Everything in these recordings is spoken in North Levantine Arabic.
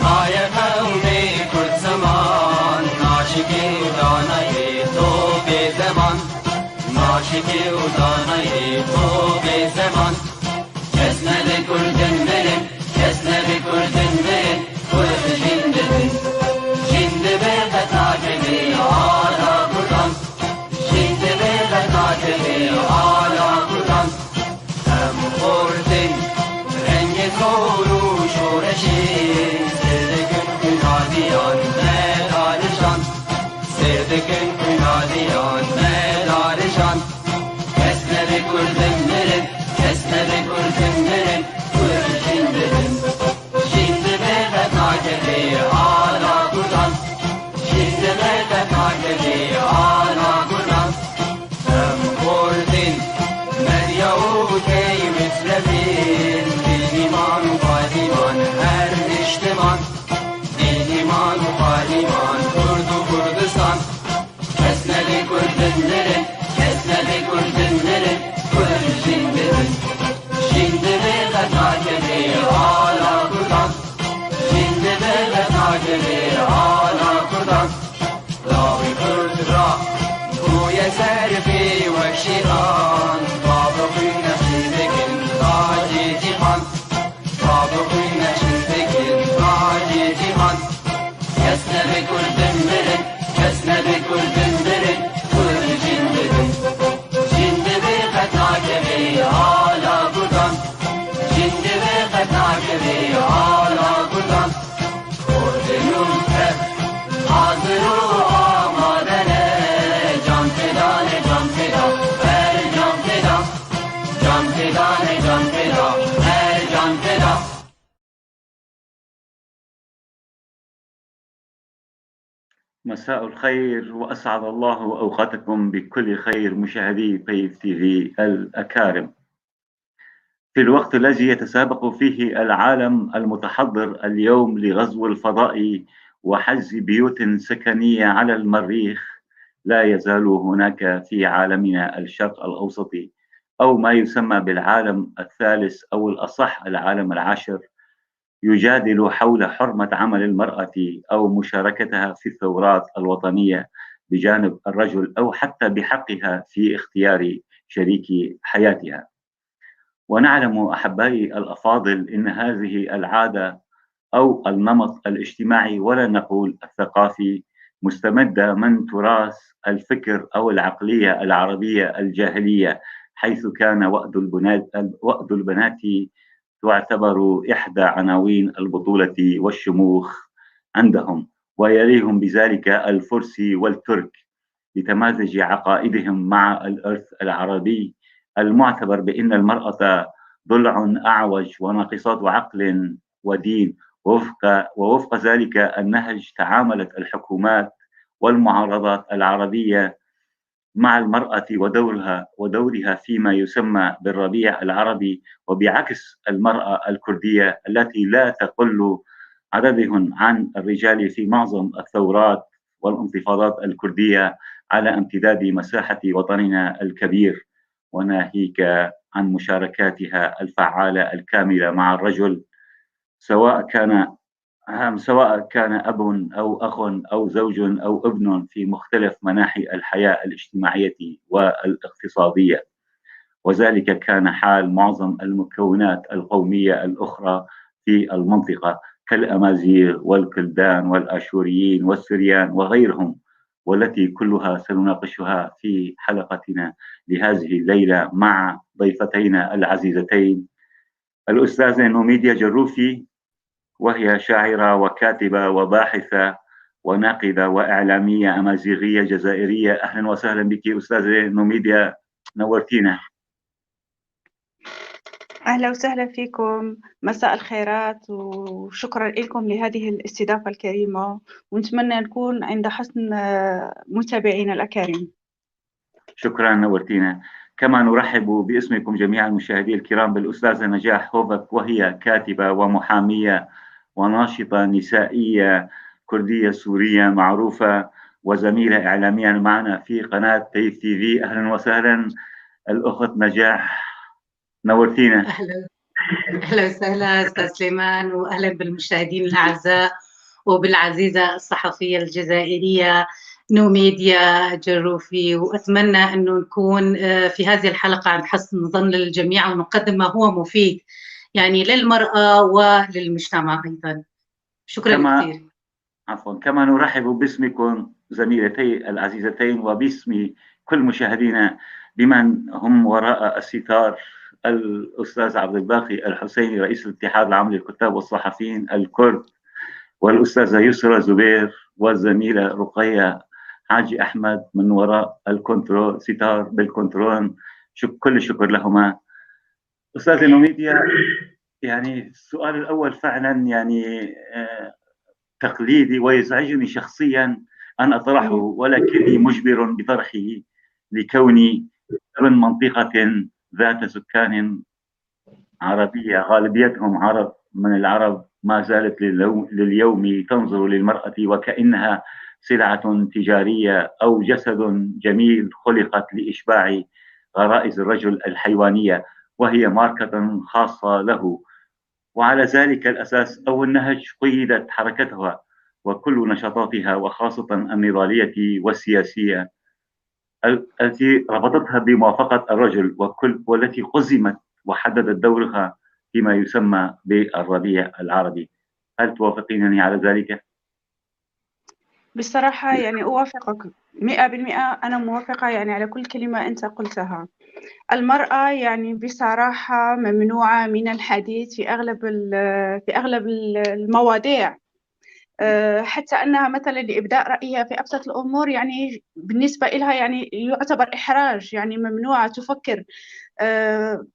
مایه قومی کرد زمان عاشقی و دانای تو به زمان عاشقی و دانای تو به زمان کس نبی کردن مرن کس نبی کردن مرن کرد جنده بن جنده به خطا کبی آلا کردان جنده به خطا کبی آلا کردان هم خوردن رنگ کورو شورشی سردکن کنادیان مدارشان سردکن کنادیان مدارشان کس نبی کردن مرن کس نبی کردن مرن کرد جنده بن جنده به خطا کبی آلا کردان جنده به خطا کبی آلا کردان هم خوردن مریا و کی مترفین دین ایمان و قادیمان هر نشتمان دین ایمان و قادیمان کرد و کردستان کس نبی کردن مرن کس نبی کردن مرن کرد جنده بن جنده به خطا کبی آلا کردان جنده به خطا کبی آلا کردان لاوی کرد را بوی سرفی وکشیران بابقی نشیدکن تاجی جیهان بابقی نشیدکن تاجی جیهان کس نبی کردن مرن کس نبی کردن مرن کرد جنده بن جنده به خطا کبی آلا کردان جنده به خطا کبی آلا کردان اردنون تب حاضر و آمادنه جان فدانه جان فدا هر جان فدا جان فدانه جان فدا هر جان فدا. مساء الخير وأسعد الله أوقاتكم بكل خير مشاهدي بيف تي في الأكارم. في الوقت الذي يتسابق فيه العالم المتحضر اليوم لغزو الفضاء وحجز بيوت سكنية على المريخ، لا يزال هناك في عالمنا الشرق الأوسط أو ما يسمى بالعالم الثالث أو الأصح العالم العاشر يجادل حول حرمة عمل المرأة أو مشاركتها في الثورات الوطنية بجانب الرجل أو حتى بحقها في اختيار شريك حياتها. ونعلم أحبائي الأفاضل إن هذه العادة أو النمط الاجتماعي ولا نقول الثقافي مستمدة من تراث الفكر أو العقلية العربية الجاهلية، حيث كان وأد البنات تعتبر إحدى عناوين البطولة والشموخ عندهم، ويليهم بذلك الفرس والترك لتمازج عقائدهم مع الإرث العربي المعتبر بأن المرأة ضلع أعوج وناقصات عقل ودين. ووفق ذلك النهج تعاملت الحكومات والمعارضات العربية مع المرأة ودورها فيما يسمى بالربيع العربي، وبعكس المرأة الكردية التي لا تقل عددهم عن الرجال في معظم الثورات والانتفاضات الكردية على امتداد مساحة وطننا الكبير، وناهيك عن مشاركاتها الفعالة الكاملة مع الرجل سواء كان أب أو أخ أو زوج أو ابن في مختلف مناحي الحياة الاجتماعية والاقتصادية. وذلك كان حال معظم المكونات القومية الأخرى في المنطقة كالأمازيغ والكلدان والآشوريين والسريان وغيرهم، والتي كلها سنناقشها في حلقتنا لهذه الليلة مع ضيفتينا العزيزتين الأستاذة نوميديا جروفي، وهي شاعرة وكاتبة وباحثة وناقدة وإعلامية أمازيغية جزائرية. أهلا وسهلا بك أستاذة نوميديا، نورتينا. أهلا وسهلا فيكم، مساء الخيرات وشكرا لكم لهذه الاستضافة الكريمة، ونتمنى نكون عند حسن متابعينا الأكارم. شكرا، نورتينا. كما نرحب باسمكم جميعا المشاهدين الكرام بالأستاذة نجاح هوفك، وهي كاتبة ومحامية وناشطة نسائية كردية سورية معروفة وزميلة إعلامية معنا في قناة تيف تي في. أهلا وسهلا الأخت نجاح، نورتينا. أهلا أهلا وسهلا أستاذ سليمان، وأهلا بالمشاهدين الأعزاء وبالعزيزة الصحفية الجزائرية نوميديا جروفي. وأتمنى أنه نكون في هذه الحلقة عند حسن ظن للجميع ونقدم ما هو مفيد يعني للمرأة وللمجتمع أيضا. شكرا كثير. عفوا، كما نرحب باسمكم زميلتي العزيزتين وباسم كل مشاهدينا بمن هم وراء الستار، الأستاذ عبد الباقي الحسيني رئيس الاتحاد العام للكتاب والصحفيين الكرد، والأستاذة يسرى زبير، والزميلة رقية حاجي أحمد من وراء الكنترول، ستار بالكنترول. كل الشكر لهما. أستاذة نوميديا، يعني السؤال الأول فعلا يعني تقليدي ويزعجني شخصيا أن أطرحه، ولكني مجبر بطرحه لكوني ابن منطقة ذات سكان عربية غالبيتهم عرب من العرب، ما زالت لليوم تنظر للمرأة وكأنها سلعة تجارية أو جسد جميل خلقت لإشباع غرائز الرجل الحيوانية، وهي ماركة خاصة له. وعلى ذلك الأساس أو النهج قيدت حركتها وكل نشاطاتها، وخاصة النضالية والسياسية التي ربطتها بموافقة الرجل، والتي قزمت وحددت دورها فيما يسمى بالربيع العربي. هل توافقينني على ذلك؟ بصراحة يعني أوافقك 100%. أنا موافقة يعني على كل كلمة أنت قلتها. المرأة يعني بصراحة ممنوعة من الحديث في أغلب المواضيع، حتى أنها مثلا لإبداء رأيها في أبسط الأمور يعني بالنسبة إلها يعني يعتبر إحراج، يعني ممنوعة تفكر،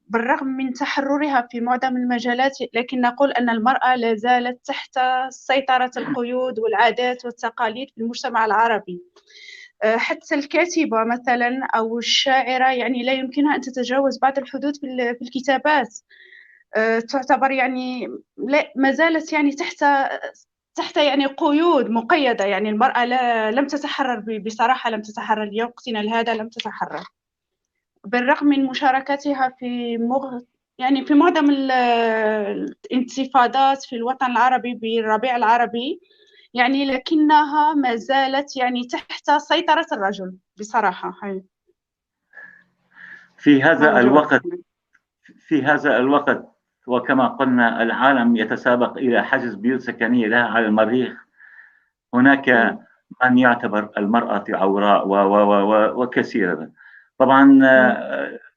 بالرغم من تحررها في معظم المجالات، لكن نقول أن المرأة لا زالت تحت سيطرة القيود والعادات والتقاليد في المجتمع العربي. حتى الكاتبة مثلا أو الشاعرة يعني لا يمكنها أن تتجاوز بعض الحدود في الكتابات، تعتبر يعني ما زالت يعني تحت يعني قيود مقيدة. يعني المرأة لم تتحرر بصراحة، لم تتحرر لوقتنا لهذا، لم تتحرر بالرغم من مشاركتها في يعني في معظم الانتفاضات في الوطن العربي بالربيع العربي، يعني لكنها ما زالت يعني تحت سيطرة الرجل بصراحة. هاي. في هذا الوقت وكما قلنا العالم يتسابق إلى حجز بيوت سكنية لها على المريخ، هناك من يعتبر المرأة عوراء وكثيرا. طبعا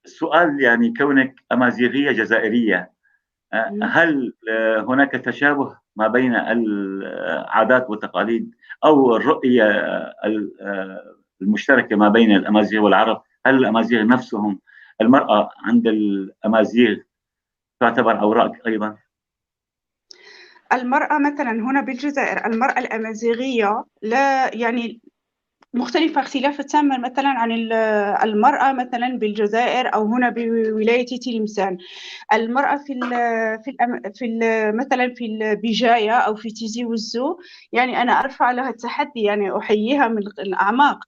السؤال يعني كونك أمازيغية جزائرية، هل هناك تشابه ما بين العادات والتقاليد أو الرؤية المشتركة ما بين الأمازيغ والعرب؟ هل الأمازيغ نفسهم المرأة عند الأمازيغ تعتبر عوراء أيضا؟ المرأة مثلا هنا بالجزائر، المرأة الأمازيغية لا يعني مختلفة اختلاف تاما مثلا عن المرأة مثلا بالجزائر أو هنا بولاية تلمسان. المرأة في ال في ال في ال مثلا في البجاية أو في تيزي وزو، يعني أنا أرفع لها التحدي، يعني أحييها من الأعماق،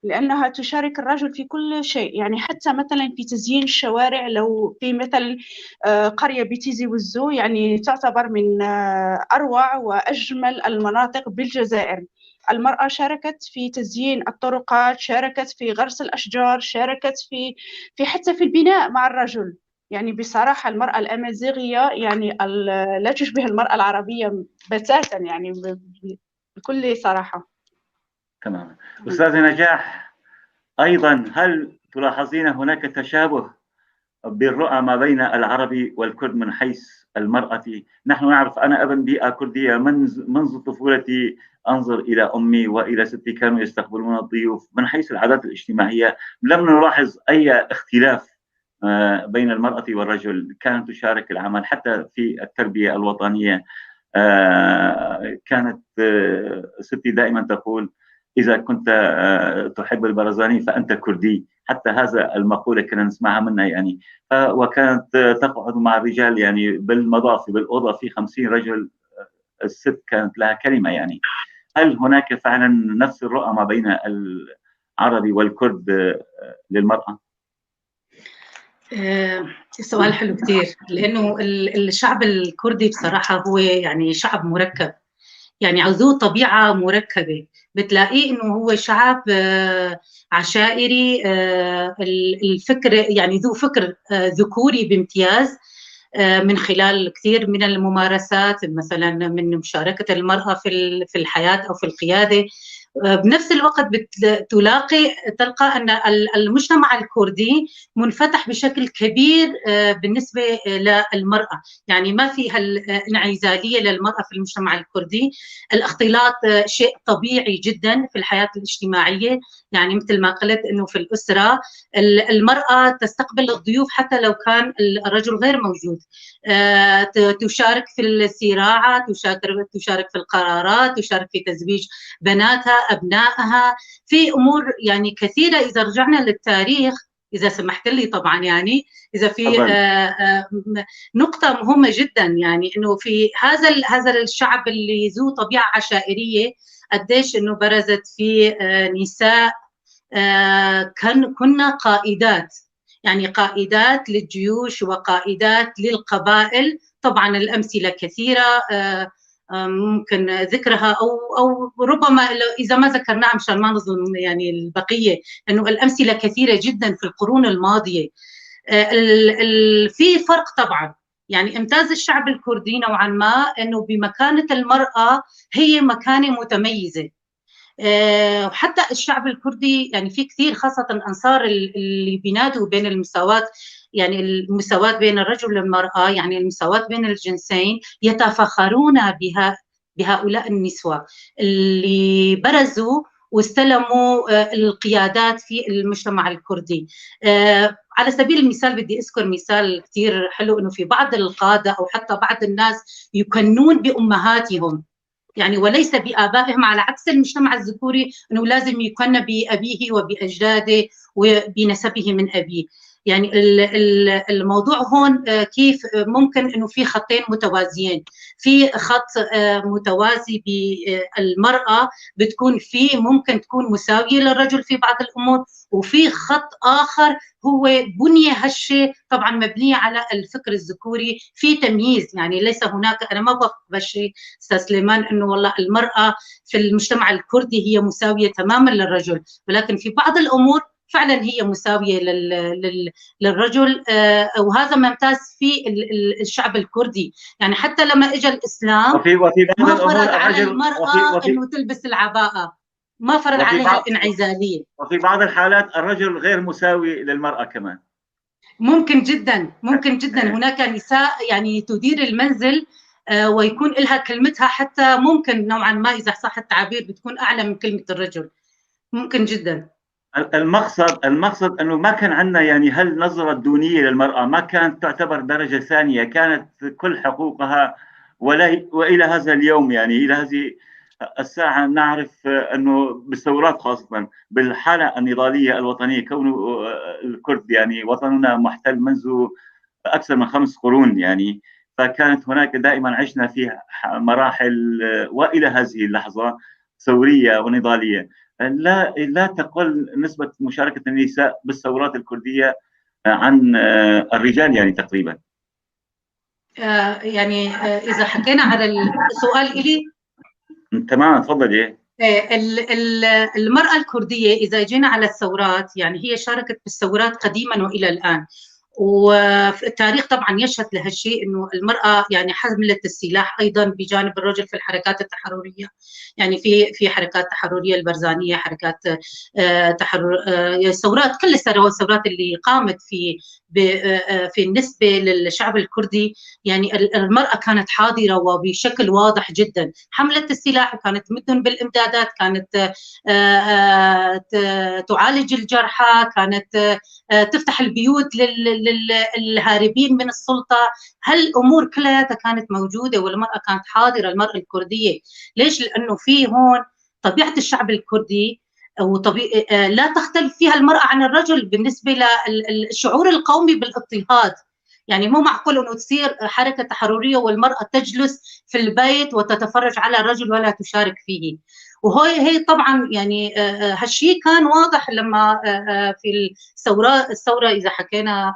لأنها تشارك الرجل في كل شيء، يعني حتى مثلا في تزيين الشوارع. لو في مثلا قرية بتيزي وزو يعني تعتبر من أروع وأجمل المناطق بالجزائر، المرأة شاركت في تزيين الطرقات، شاركت في غرس الأشجار، شاركت في حتى في البناء مع الرجل. يعني بصراحة المرأة الأمازيغية يعني لا تشبه المرأة العربية بتاتا، يعني بكل صراحة. تمام. أستاذة نجاح، أيضا هل تلاحظين هناك تشابه بالرؤى ما بين العربي والكرد من حيث المرأة؟ نحن نعرف، أنا ابن بيئة كردية منذ طفولتي، أنظر إلى أمي وإلى ستي كانوا يستقبلون الضيوف. من حيث العادات الاجتماعية لم نلاحظ أي اختلاف بين المرأة والرجل، كانت تشارك العمل حتى في التربية الوطنية. كانت ستي دائما تقول إذا كنت تحب البرزاني فأنت كردي، حتى هذا المقولة كنا نسمعها منها يعني. وكانت تقعد مع الرجال يعني بالمضافة بالأوضة في 50 رجل، الست كانت لها كلمة يعني. هل هناك فعلا نفس الرؤى ما بين العربي والكرد للمرأة؟ سؤال حلو كثير، لأنه الشعب الكردي بصراحة هو يعني شعب مركب، يعني ذو طبيعة مركبة. بتلاقيه إنه هو شعب عشائري، الفكر يعني ذو فكر ذكوري بامتياز، من خلال كثير من الممارسات، مثلا من مشاركة المرأة في الحياة أو في القيادة. بنفس الوقت تلقى أن المجتمع الكردي منفتح بشكل كبير بالنسبة للمرأة، يعني ما في هالانعزالية للمرأة في المجتمع الكردي. الاختلاط شيء طبيعي جدا في الحياة الاجتماعية، يعني مثل ما قلت أنه في الأسرة المرأة تستقبل الضيوف حتى لو كان الرجل غير موجود، تشارك في الزراعة، تشارك في القرارات، تشارك في تزويج بناتها أبنائها، في أمور يعني كثيرة. إذا رجعنا للتاريخ، إذا سمحت لي طبعا، يعني إذا في نقطة مهمة جدا، يعني إنه في هذا الشعب اللي ذو طبيعة عشائرية، قديش إنه برزت في نساء كنا قائدات، يعني قائدات للجيوش وقائدات للقبائل. طبعا الأمثلة كثيرة ممكن ذكرها، أو ربما إذا ما ذكرناها مشان ما نظلم يعني البقية، إنه الأمثلة كثيرة جدا في القرون الماضية. في فرق طبعا، يعني امتاز الشعب الكردي نوعا ما إنه بمكانة المرأة هي مكانة متميزة. وحتى الشعب الكردي يعني في كثير خاصة الأنصار اللي بينادوا بين المساواة، يعني المساواة بين الرجل والمرأة، يعني المساواة بين الجنسين، يتفاخرون بهؤلاء النسوة اللي برزوا واستلموا القيادات في المجتمع الكردي. على سبيل المثال بدي أذكر مثال كثير حلو، إنه في بعض القادة أو حتى بعض الناس يكنون بأمهاتهم، يعني وليس بآبائهم، على عكس المجتمع الذكوري أنه لازم يكن بأبيه وبأجداده وبنسبه من أبيه. يعني الموضوع هون كيف ممكن أنه في خطين متوازيين، في خط متوازي بالمرأة بتكون فيه ممكن تكون مساوية للرجل في بعض الأمور، وفي خط آخر هو بنية هشة طبعا مبنية على الفكر الذكوري، في تمييز. يعني ليس هناك، أنا ما بوافق بهالشيء أستاذ سليمان أنه والله المرأة في المجتمع الكردي هي مساوية تماما للرجل، ولكن في بعض الأمور فعلا هي مساوية للرجل، وهذا ممتاز في الشعب الكردي. يعني حتى لما اجى الإسلام وفي ما فرض على المرأة أنه تلبس العباءة، ما فرض عليها الانعزالية. وفي بعض الحالات الرجل غير مساوي للمرأة كمان، ممكن جدا، ممكن جدا هناك نساء يعني تدير المنزل ويكون لها كلمتها، حتى ممكن نوعا ما إذا صح التعبير بتكون أعلى من كلمة الرجل، ممكن جدا. المقصد انه ما كان عندنا يعني هالنظره الدونيه للمراة، ما كانت تعتبر درجه ثانية، كانت كل حقوقها والى هذا اليوم، يعني الى هذه الساعة نعرف انه بالثورات خاصة بالحالة النضاليه الوطنية، كون الكرد يعني وطننا محتل منذ اكثر من 5 قرون، يعني فكانت هناك دائما عشنا في مراحل والى هذه اللحظة ثورية ونضاليه. لا تقل نسبة مشاركة النساء بالثورات الكردية عن الرجال يعني تقريبا. يعني إذا حكينا على السؤال إلي، تمام تفضلي. المرأة الكردية إذا جينا على الثورات، يعني هي شاركت بالثورات قديما وإلى الآن، والتاريخ طبعا يشهد لهالشيء انه المراة يعني حملت السلاح ايضا بجانب الرجل في الحركات التحرريه، يعني في حركات تحرريه البرزانيه، حركات تحرر، ثورات، كل الثورات اللي قامت في النسبة للشعب الكردي، يعني المراة كانت حاضره وبشكل واضح جدا، حملت السلاح وكانت تمدهم بالامدادات، كانت تعالج الجرحى، كانت تفتح البيوت للهاربين من السلطة. هالأمور كلها كانت موجودة والمرأة كانت حاضرة، المرأة الكردية. ليش؟ لأنه في هون طبيعة الشعب الكردي لا تختلف فيها المرأة عن الرجل بالنسبة للشعور القومي بالاضطهاد. يعني مو معقول أنه تصير حركة تحررية والمرأة تجلس في البيت وتتفرج على الرجل ولا تشارك فيه. وهي هي طبعا يعني هالشيء كان واضح لما في الثورة اذا حكينا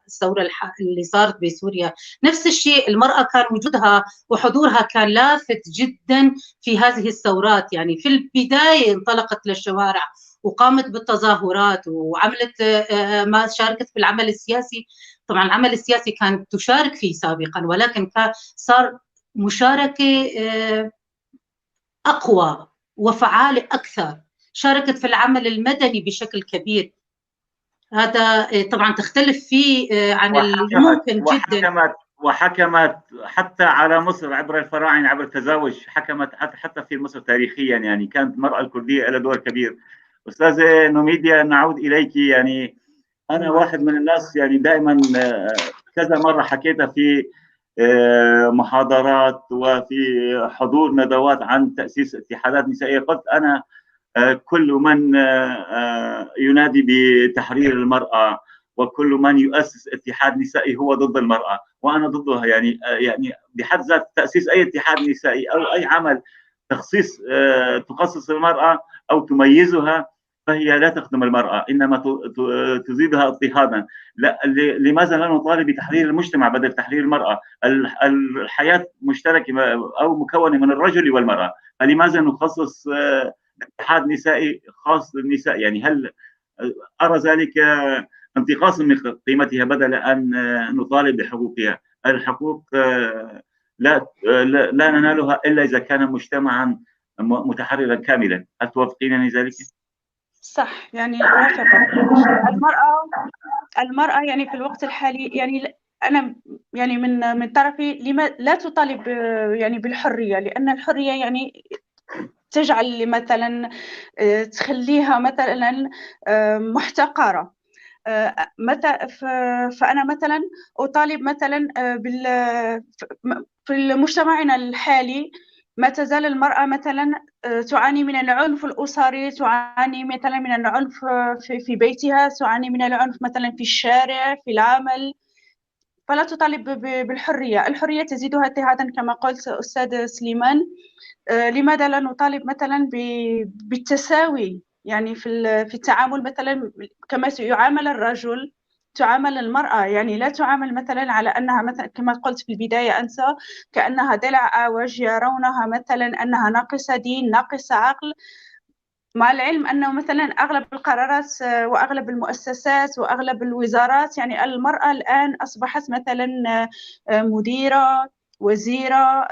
الثورة اللي صارت بسوريا، نفس الشيء المراة كان وجودها وحضورها كان لافت جدا في هذه الثورات. يعني في البداية انطلقت للشوارع وقامت بالتظاهرات وعملت ما شاركت في العمل السياسي. طبعا العمل السياسي كانت تشارك فيه سابقا، ولكن صار مشاركة أقوى وفعالة أكثر. شاركت في العمل المدني بشكل كبير. هذا طبعا تختلف فيه عن الممكن جدا. وحكمت حتى على مصر عبر الفراعنة، عبر التزاوج، حكمت حتى في مصر تاريخيا. يعني كانت المرأة الكردية لها دور كبير. أستاذة نوميديا نعود إليك. يعني أنا واحد من الناس يعني دائما كذا مرة حكيتها في محاضرات وفي حضور ندوات عن تأسيس اتحادات نسائية، قلت أنا كل من ينادي بتحرير المرأة وكل من يؤسس اتحاد نسائي هو ضد المرأة، وأنا ضدها. يعني بحد ذات تأسيس أي اتحاد نسائي أو أي عمل تخصيص تخصص المرأة أو تميزها فهي لا تخدم المرأة، إنما تزيدها اضطهادا. لا، لماذا لا نطالب بتحرير المجتمع بدل تحرير المرأة؟ الحياة مشتركة أو مكونة من الرجل والمرأة، فلماذا نخصص اتحاد نسائي خاص للنساء؟ يعني هل أرى ذلك انتقاصا من قيمتها بدل أن نطالب بحقوقها؟ الحقوق لا لا ننالها إلا إذا كان مجتمعا متحررا كاملا. هل توافقينني ذلك؟ صح، يعني أوافقك. المرأة يعني في الوقت الحالي، يعني أنا يعني من طرفي لما لا تطالب يعني بالحرية، لأن الحرية يعني تجعل مثلا تخليها مثلا محتقرة. فأنا مثلا أطالب مثلا في مجتمعنا الحالي ما تزال المرأة مثلا تعاني من العنف الأسري، تعاني مثلا من العنف في بيتها، تعاني من العنف مثلا في الشارع، في العمل. فلا تطالب بالحرية، الحرية تزيدها اضطهادا كما قلت أستاذ سليمان. لماذا لا نطالب مثلا بالتساوي يعني في التعامل، مثلا كما يعامل الرجل تعامل المرأة، يعني لا تعامل مثلا على أنها مثلا كما قلت في البداية أنت كأنها دلع أعوج، يرونها مثلا أنها ناقصة دين، ناقصة عقل، مع العلم أنه مثلا أغلب القرارات وأغلب المؤسسات وأغلب الوزارات يعني المرأة الآن أصبحت مثلا مديرة، وزيرة،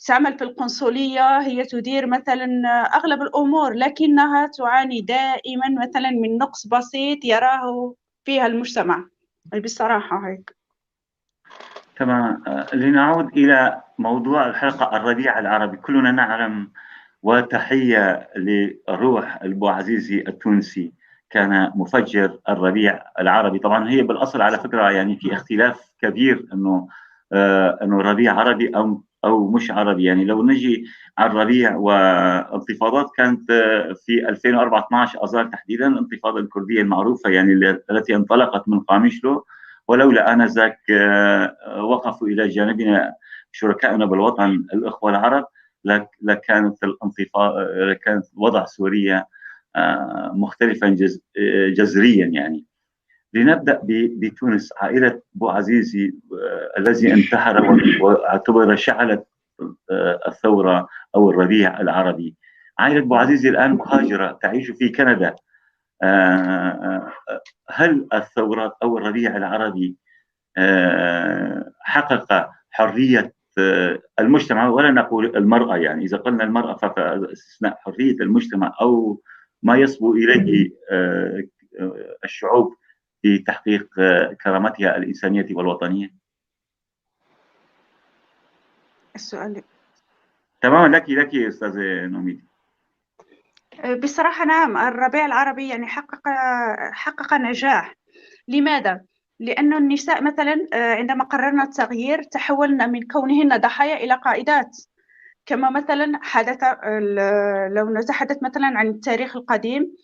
تعمل في القنصلية، هي تدير مثلا أغلب الأمور، لكنها تعاني دائما مثلا من نقص بسيط يراه فيها المجتمع بصراحة هيك. تمام. لنعود إلى موضوع الحلقة، الربيع العربي. كلنا نعلم، وتحية لروح البوعزيزي التونسي، كان مفجر الربيع العربي. طبعا هي بالأصل على فكرة يعني في اختلاف كبير أنه ربيع عربي أو مش عربي. يعني لو نجي على الربيع وانتفاضات كانت في 2014 آذار تحديدا، الانتفاضة الكردية المعروفة يعني التي انطلقت من قامشلو، ولولا آنذاك وقفوا إلى جانبنا شركائنا بالوطن الأخوة العرب لكانت الانتفاضة، لكانت وضع سوريا مختلفا جذريا. يعني لنبدأ بتونس. عائلة بوعزيزي الذي انتحر واعتبر شعلة الثورة أو الربيع العربي. عائلة بوعزيزي الآن مهاجرة تعيش في كندا. هل الثورات أو الربيع العربي حقق حرية المجتمع؟ ولا نقول المرأة، يعني إذا قلنا المرأة فاستثناء حرية المجتمع أو ما يصبو إليه الشعوب في تحقيق كرامتها الإنسانية والوطنية؟ السؤال تماما لك أستاذة نوميدي. بصراحة نعم، الربيع العربي يعني حقق نجاح. لماذا؟ لأن النساء مثلا عندما قررنا التغيير تحولنا من كونهن ضحايا إلى قائدات، كما مثلا حدث لو نتحدث مثلا عن التاريخ القديم،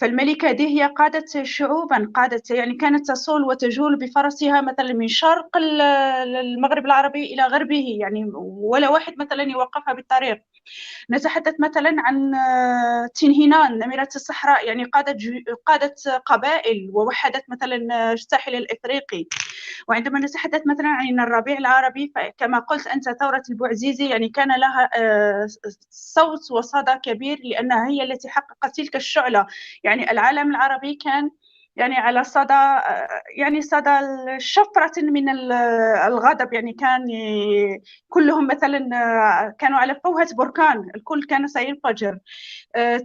فالملكة ديهيا قادت شعوبا، قادت يعني كانت تصول وتجول بفرسها مثلا من شرق المغرب العربي إلى غربه، يعني ولا واحد مثلا يوقفها بالطريق. نتحدث مثلا عن تنهينان أميرة الصحراء، يعني قادت قبائل ووحدت مثلا الساحل الإفريقي. وعندما نتحدث مثلا عن الربيع العربي، فكما قلت أنت ثورة البوعزيزي يعني كان لها صوت وصدى كبير، لأنها هي التي حققت تلك الشعلة. يعني العالم العربي كان يعني على صدى، يعني صدى شفرة من الغضب، يعني كان كلهم مثلا كانوا على فوهة بركان، الكل كان سينفجر.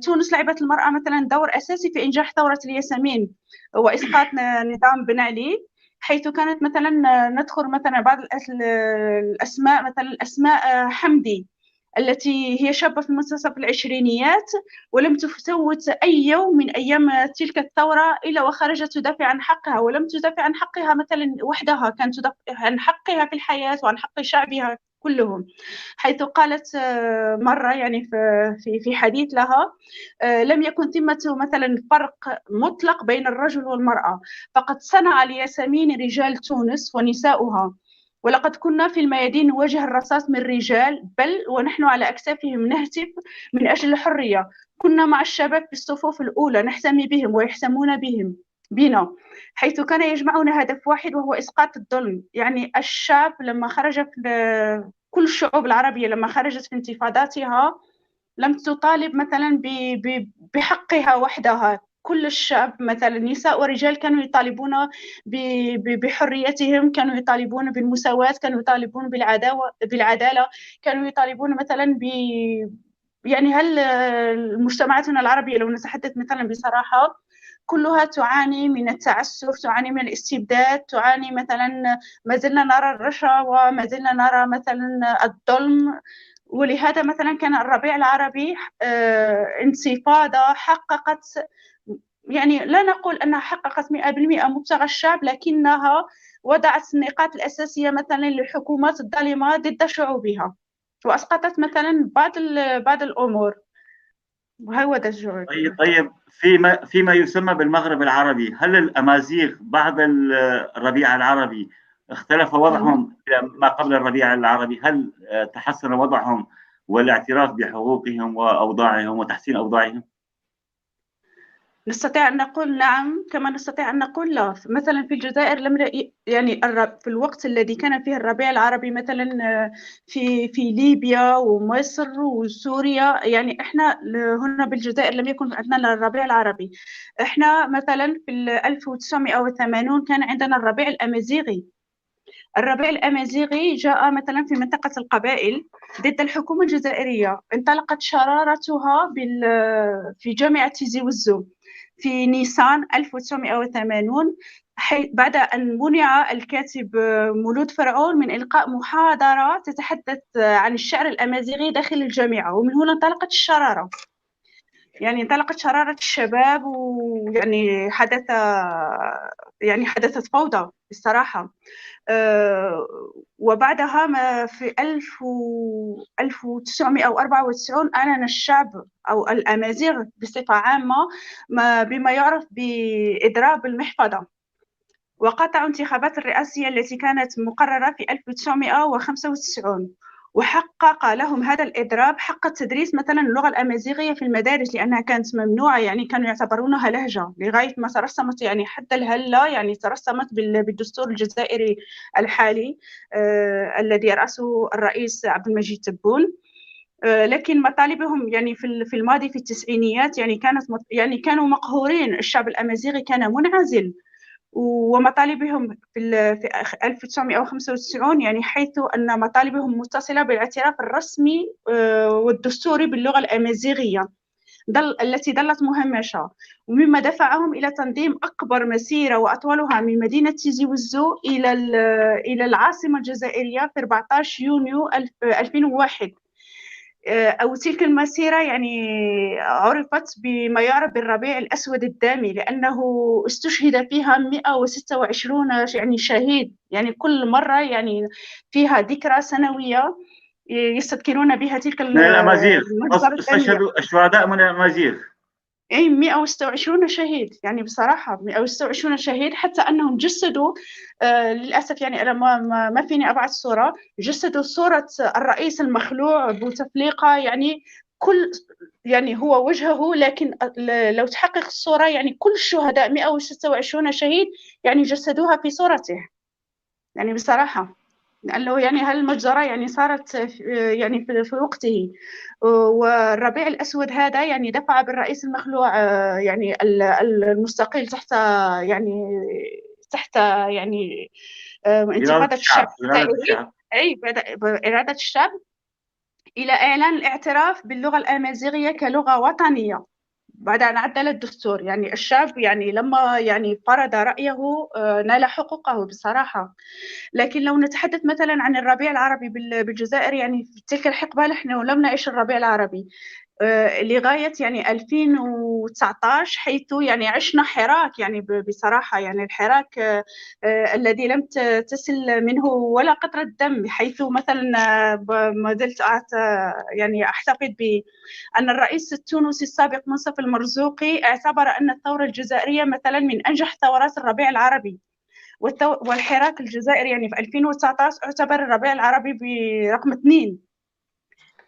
تونس لعبت المرأة مثلا دور أساسي في إنجاح ثورة الياسمين وإسقاط نظام بن علي، حيث كانت مثلا ندخل مثلا بعض الأسماء، مثلا الأسماء حمدي التي هي شابة في منتصف العشرينيات ولم تفوت أي يوم من أيام تلك الثورة إلا وخرجت تدافع عن حقها، ولم تدافع عن حقها مثلا وحدها، كانت تدافع عن حقها في الحياة وعن حق شعبها كلهم، حيث قالت مرة يعني في حديث لها لم يكن ثمة مثلا فرق مطلق بين الرجل والمرأة، فقد صنع الياسمين رجال تونس ونساؤها، ولقد كنا في الميادين نواجه الرصاص من رجال، بل ونحن على أكتافهم نهتف من أجل الحرية، كنا مع الشباب في الصفوف الأولى نحتمي بهم ويحتمون بنا، حيث كان يجمعنا هدف واحد وهو إسقاط الظلم. يعني الشعب لما خرج في كل الشعوب العربية لما خرجت في انتفاضاتها لم تطالب مثلا بحقها وحدها، كل الشعب مثلا نساء ورجال كانوا يطالبون بحريتهم، كانوا يطالبون بالمساواة، كانوا يطالبون بالعدالة، كانوا يطالبون مثلا يعني هل مجتمعاتنا العربية لو نتحدث مثلا بصراحة كلها تعاني من التعسف، تعاني من الاستبداد، تعاني مثلا ما زلنا نرى الرشا وما زلنا نرى مثلا الظلم. ولهذا مثلا كان الربيع العربي انتفاضة حققت، يعني لا نقول أنها حققت 100% مبتغى الشعب، لكنها وضعت النقاط الأساسية مثلا للحكومات الظالمة ضد شعوبها، وأسقطت مثلا بعض الأمور. وهو ده الجواب. طيب فيما يسمى بالمغرب العربي، هل الأمازيغ بعد الربيع العربي اختلف وضعهم ما قبل الربيع العربي؟ هل تحسن وضعهم والاعتراف بحقوقهم وأوضاعهم وتحسين أوضاعهم؟ نستطيع أن نقول نعم كما نستطيع أن نقول لا. مثلا في الجزائر لم يعني في الوقت الذي كان فيه الربيع العربي مثلا في ليبيا ومصر وسوريا، يعني احنا هنا بالجزائر لم يكن عندنا الربيع العربي. احنا مثلا في 1980 كان عندنا الربيع الأمازيغي. الربيع الأمازيغي جاء مثلا في منطقة القبائل ضد الحكومة الجزائرية، انطلقت شرارتها في جامعة تيزي وزو في نيسان 1980، بعد أن منع الكاتب مولود فرعون من إلقاء محاضرة تتحدث عن الشعر الأمازيغي داخل الجامعة، ومن هنا انطلقت الشرارة. يعني انطلقت شرارة الشباب، ويعني حدثت فوضى بصراحة. وبعدها في 1994 أعلن الشعب أو الأمازيغ بصفة عامة بما يعرف بإضراب المحفظة، وقطعوا انتخابات الرئاسية التي كانت مقررة في 1995، وحقق لهم هذا الإضراب حق التدريس مثلا اللغة الأمازيغية في المدارس، لأنها كانت ممنوعة، يعني كانوا يعتبرونها لهجة لغاية ما ترسمت، يعني حتى الهلة يعني ترسمت بالدستور الجزائري الحالي الذي يرأسه الرئيس عبد المجيد تبون. لكن مطالبهم يعني في الماضي في التسعينيات يعني كانت يعني كانوا مقهورين، الشعب الأمازيغي كان منعزل، ومطالبهم في 1995 يعني حيث أن مطالبهم متصلة بالاعتراف الرسمي والدستوري باللغة الأمازيغية التي ظلت مهمشة، ومما دفعهم إلى تنظيم أكبر مسيرة وأطولها من مدينة تيزي وزو إلى العاصمة الجزائرية في 14 يونيو 2001. أو تلك المسيرة يعني عرفت بما يعرف بالربيع الأسود الدامي، لأنه استشهد فيها 126 يعني شهيد، يعني كل مرة يعني فيها ذكرى سنوية يستذكرون بها تلك من الأمازيغ، استشهدوا الشهداء من الأمازيغ. اي 126 شهيد، يعني بصراحة 126 شهيد، حتى انهم جسدوا للاسف يعني انا ما فيني ابعث صوره، جسدوا صوره الرئيس المخلوع بوتفليقه، يعني كل يعني هو وجهه، لكن لو تحقق الصورة يعني كل الشهداء 126 شهيد يعني جسدوها في صورته، يعني بصراحة لأنه يعني هالمجزرة يعني صارت يعني في وقته. والربيع الأسود هذا يعني دفع بالرئيس المخلوع يعني المستقيل تحت يعني تحت يعني انتفاضة الشعب، أي بإرادة الشعب، إلى إعلان الاعتراف باللغة الأمازيغية كلغة وطنية بعد أن عدل الدستور. يعني الشعب يعني لما يعني فرض رأيه نال حقوقه بصراحة. لكن لو نتحدث مثلا عن الربيع العربي بالجزائر، يعني في تلك الحقبة نحن لم نعيش الربيع العربي لغاية يعني 2019، حيث يعني عشنا حراك، يعني بصراحة يعني الحراك الذي لم تسل منه ولا قطرة دم، حيث مثلا ما زلت يعني أحتفظ بأن الرئيس التونسي السابق منصف المرزوقي اعتبر أن الثورة الجزائرية مثلا من أنجح ثورات الربيع العربي، والحراك الجزائري يعني في 2019 اعتبر الربيع العربي برقم 2،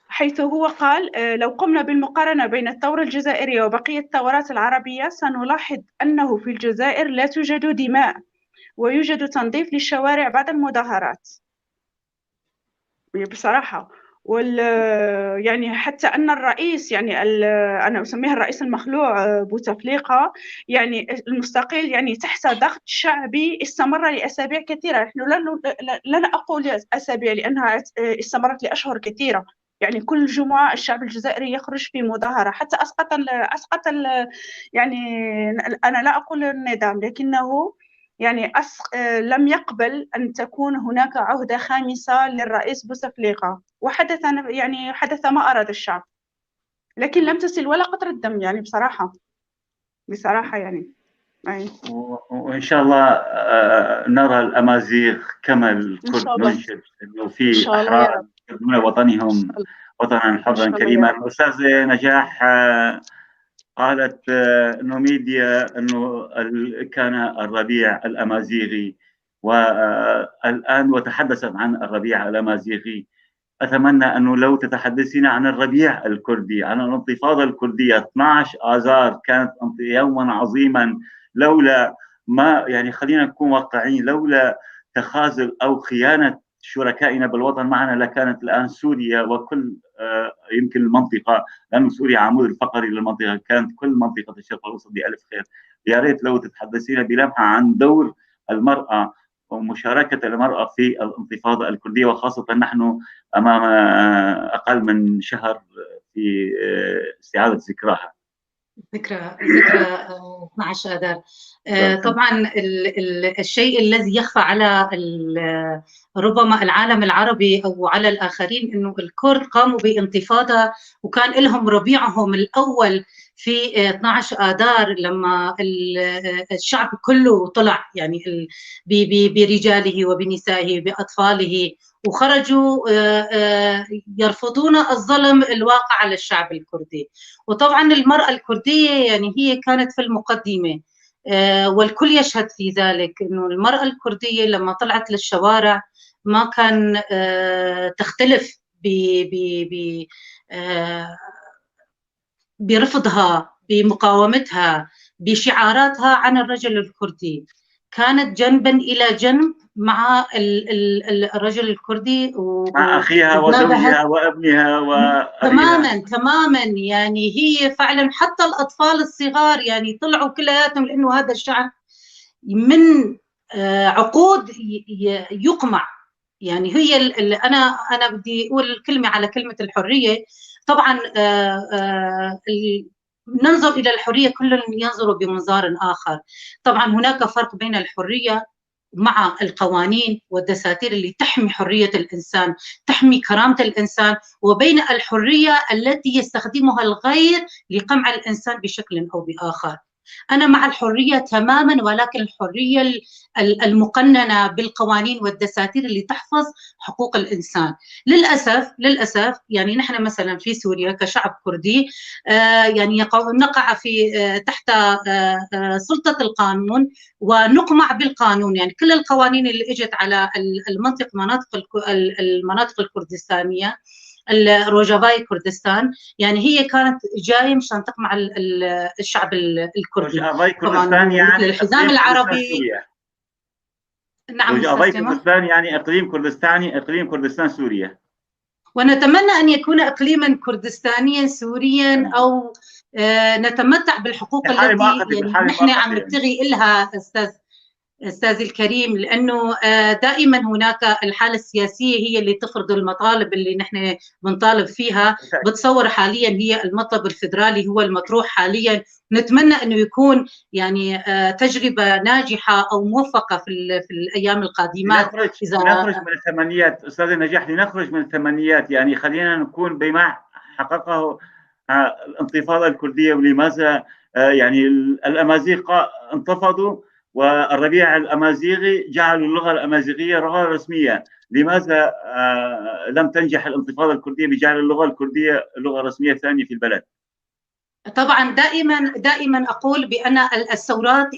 حيث هو قال لو قمنا بالمقارنة بين الثورة الجزائرية وبقية الثورات العربية سنلاحظ أنه في الجزائر لا توجد دماء ويوجد تنظيف للشوارع بعد المظاهرات بصراحة. يعني حتى أن الرئيس يعني أنا أسميه الرئيس المخلوع بوتفليقة يعني المستقيل يعني تحت ضغط شعبي استمر لأسابيع كثيرة. نحن لا أقول أسابيع لأنها استمرت لأشهر كثيرة، يعني كل جمعة الشعب الجزائري يخرج في مظاهرة حتى أسقط يعني أنا لا أقول النظام، لكنه يعني لم يقبل أن تكون هناك عهدة خامسة للرئيس بوتفليقة، وحدث يعني حدث ما أراد الشعب، لكن لم تسل ولا قطرة دم يعني بصراحة، بصراحة يعني. وإن شاء الله نرى الأمازيغ كما الكرد ننشد إنه في أحرار يخدمون وطنهم وطنا حرا كريما. أستاذة نجاح، قالت نوميديا أنه كان الربيع الأمازيغي، والآن وتحدثت عن الربيع الأمازيغي. أتمنى أنه لو تتحدثين عن الربيع الكردي، عن الانتفاضة الكردية. 12 آذار كانت يوما عظيما، لولا ما يعني خلينا نكون واقعيين، لولا تخاذل أو خيانة شركائنا بالوطن معنا لكانت الآن سوريا وكل يمكن المنطقة، لأن سوريا عمود الفقري للمنطقة، كانت كل منطقة الشرق الأوسط بألف خير. يا ريت لو تتحدثين بلمحة عن دور المرأة ومشاركة المرأة في الانتفاضة الكردية، وخاصة نحن أمام أقل من شهر في استعادة ذكراها. ذكرى 12 آذار. طبعا الشيء الذي يخفى على ربما العالم العربي او على الاخرين انه الكرد قاموا بانتفاضه وكان لهم ربيعهم الاول في 12 آذار لما الشعب كله طلع، يعني برجاله وبنسائه وباطفاله، وخرجوا يرفضون الظلم الواقع على الشعب الكردي. وطبعا المرأة الكردية يعني هي كانت في المقدمة، والكل يشهد في ذلك انه المرأة الكردية لما طلعت للشوارع ما كان تختلف ب برفضها، بمقاومتها، بشعاراتها عن الرجل الكردي. كانت جنبا إلى جنب مع الرجل الكردي مع أخيها وزوجها وابنها وأبيها. تماما تماما، يعني هي فعلا حتى الأطفال الصغار يعني طلعوا كلياتهم، لأنه هذا الشعب من عقود يقمع. يعني هي أنا بدي أقول كلمة على كلمة الحرية. طبعا ننظر إلى الحرية كل ينظر بمنظار آخر. طبعا هناك فرق بين الحرية مع القوانين والدساتير اللي تحمي حرية الإنسان، تحمي كرامة الإنسان، وبين الحرية التي يستخدمها الغير لقمع الإنسان بشكل أو بآخر. أنا مع الحرية تماما، ولكن الحرية المقننة بالقوانين والدساتير اللي تحفظ حقوق الإنسان. للأسف يعني نحن مثلا في سوريا كشعب كردي يعني نقع في تحت سلطة القانون ونقمع بالقانون. يعني كل القوانين اللي اجت على المنطقة المناطق الكردستانية، الروجافاي كردستان، يعني هي كانت جاية مشان تقمع الشعب الكردي. روجافاي كردستان يعني الحزام العربي. نعم، روجافاي كردستان يعني اقليم كردستاني، اقليم كردستان سوريا، ونتمنى ان يكون اقليما كردستانيا سوريا، او نتمتع بالحقوق التي يعني نحن عم نبتغي لها أستاذ الكريم، لأنه دائما هناك الحالة السياسية هي اللي تفرض المطالب اللي نحن بنطالب فيها. بتصور حاليا هي المطلب الفيدرالي هو المطروح حاليا، نتمنى أنه يكون يعني تجربة ناجحة أو موفقة في الأيام القادمة. نخرج من الثمانيات أستاذ نجاح، لنخرج من الثمانيات، يعني خلينا نكون بما حققه الانتفاضة الكردية، ولماذا يعني الأمازيغ انتفضوا والربيع الأمازيغي جعلوا اللغة الأمازيغية لغة رسمية. لماذا لم تنجح الانتفاضة الكردية بجعل اللغة الكردية لغة رسمية ثانية في البلد؟ طبعا دائما أقول بأن الثورات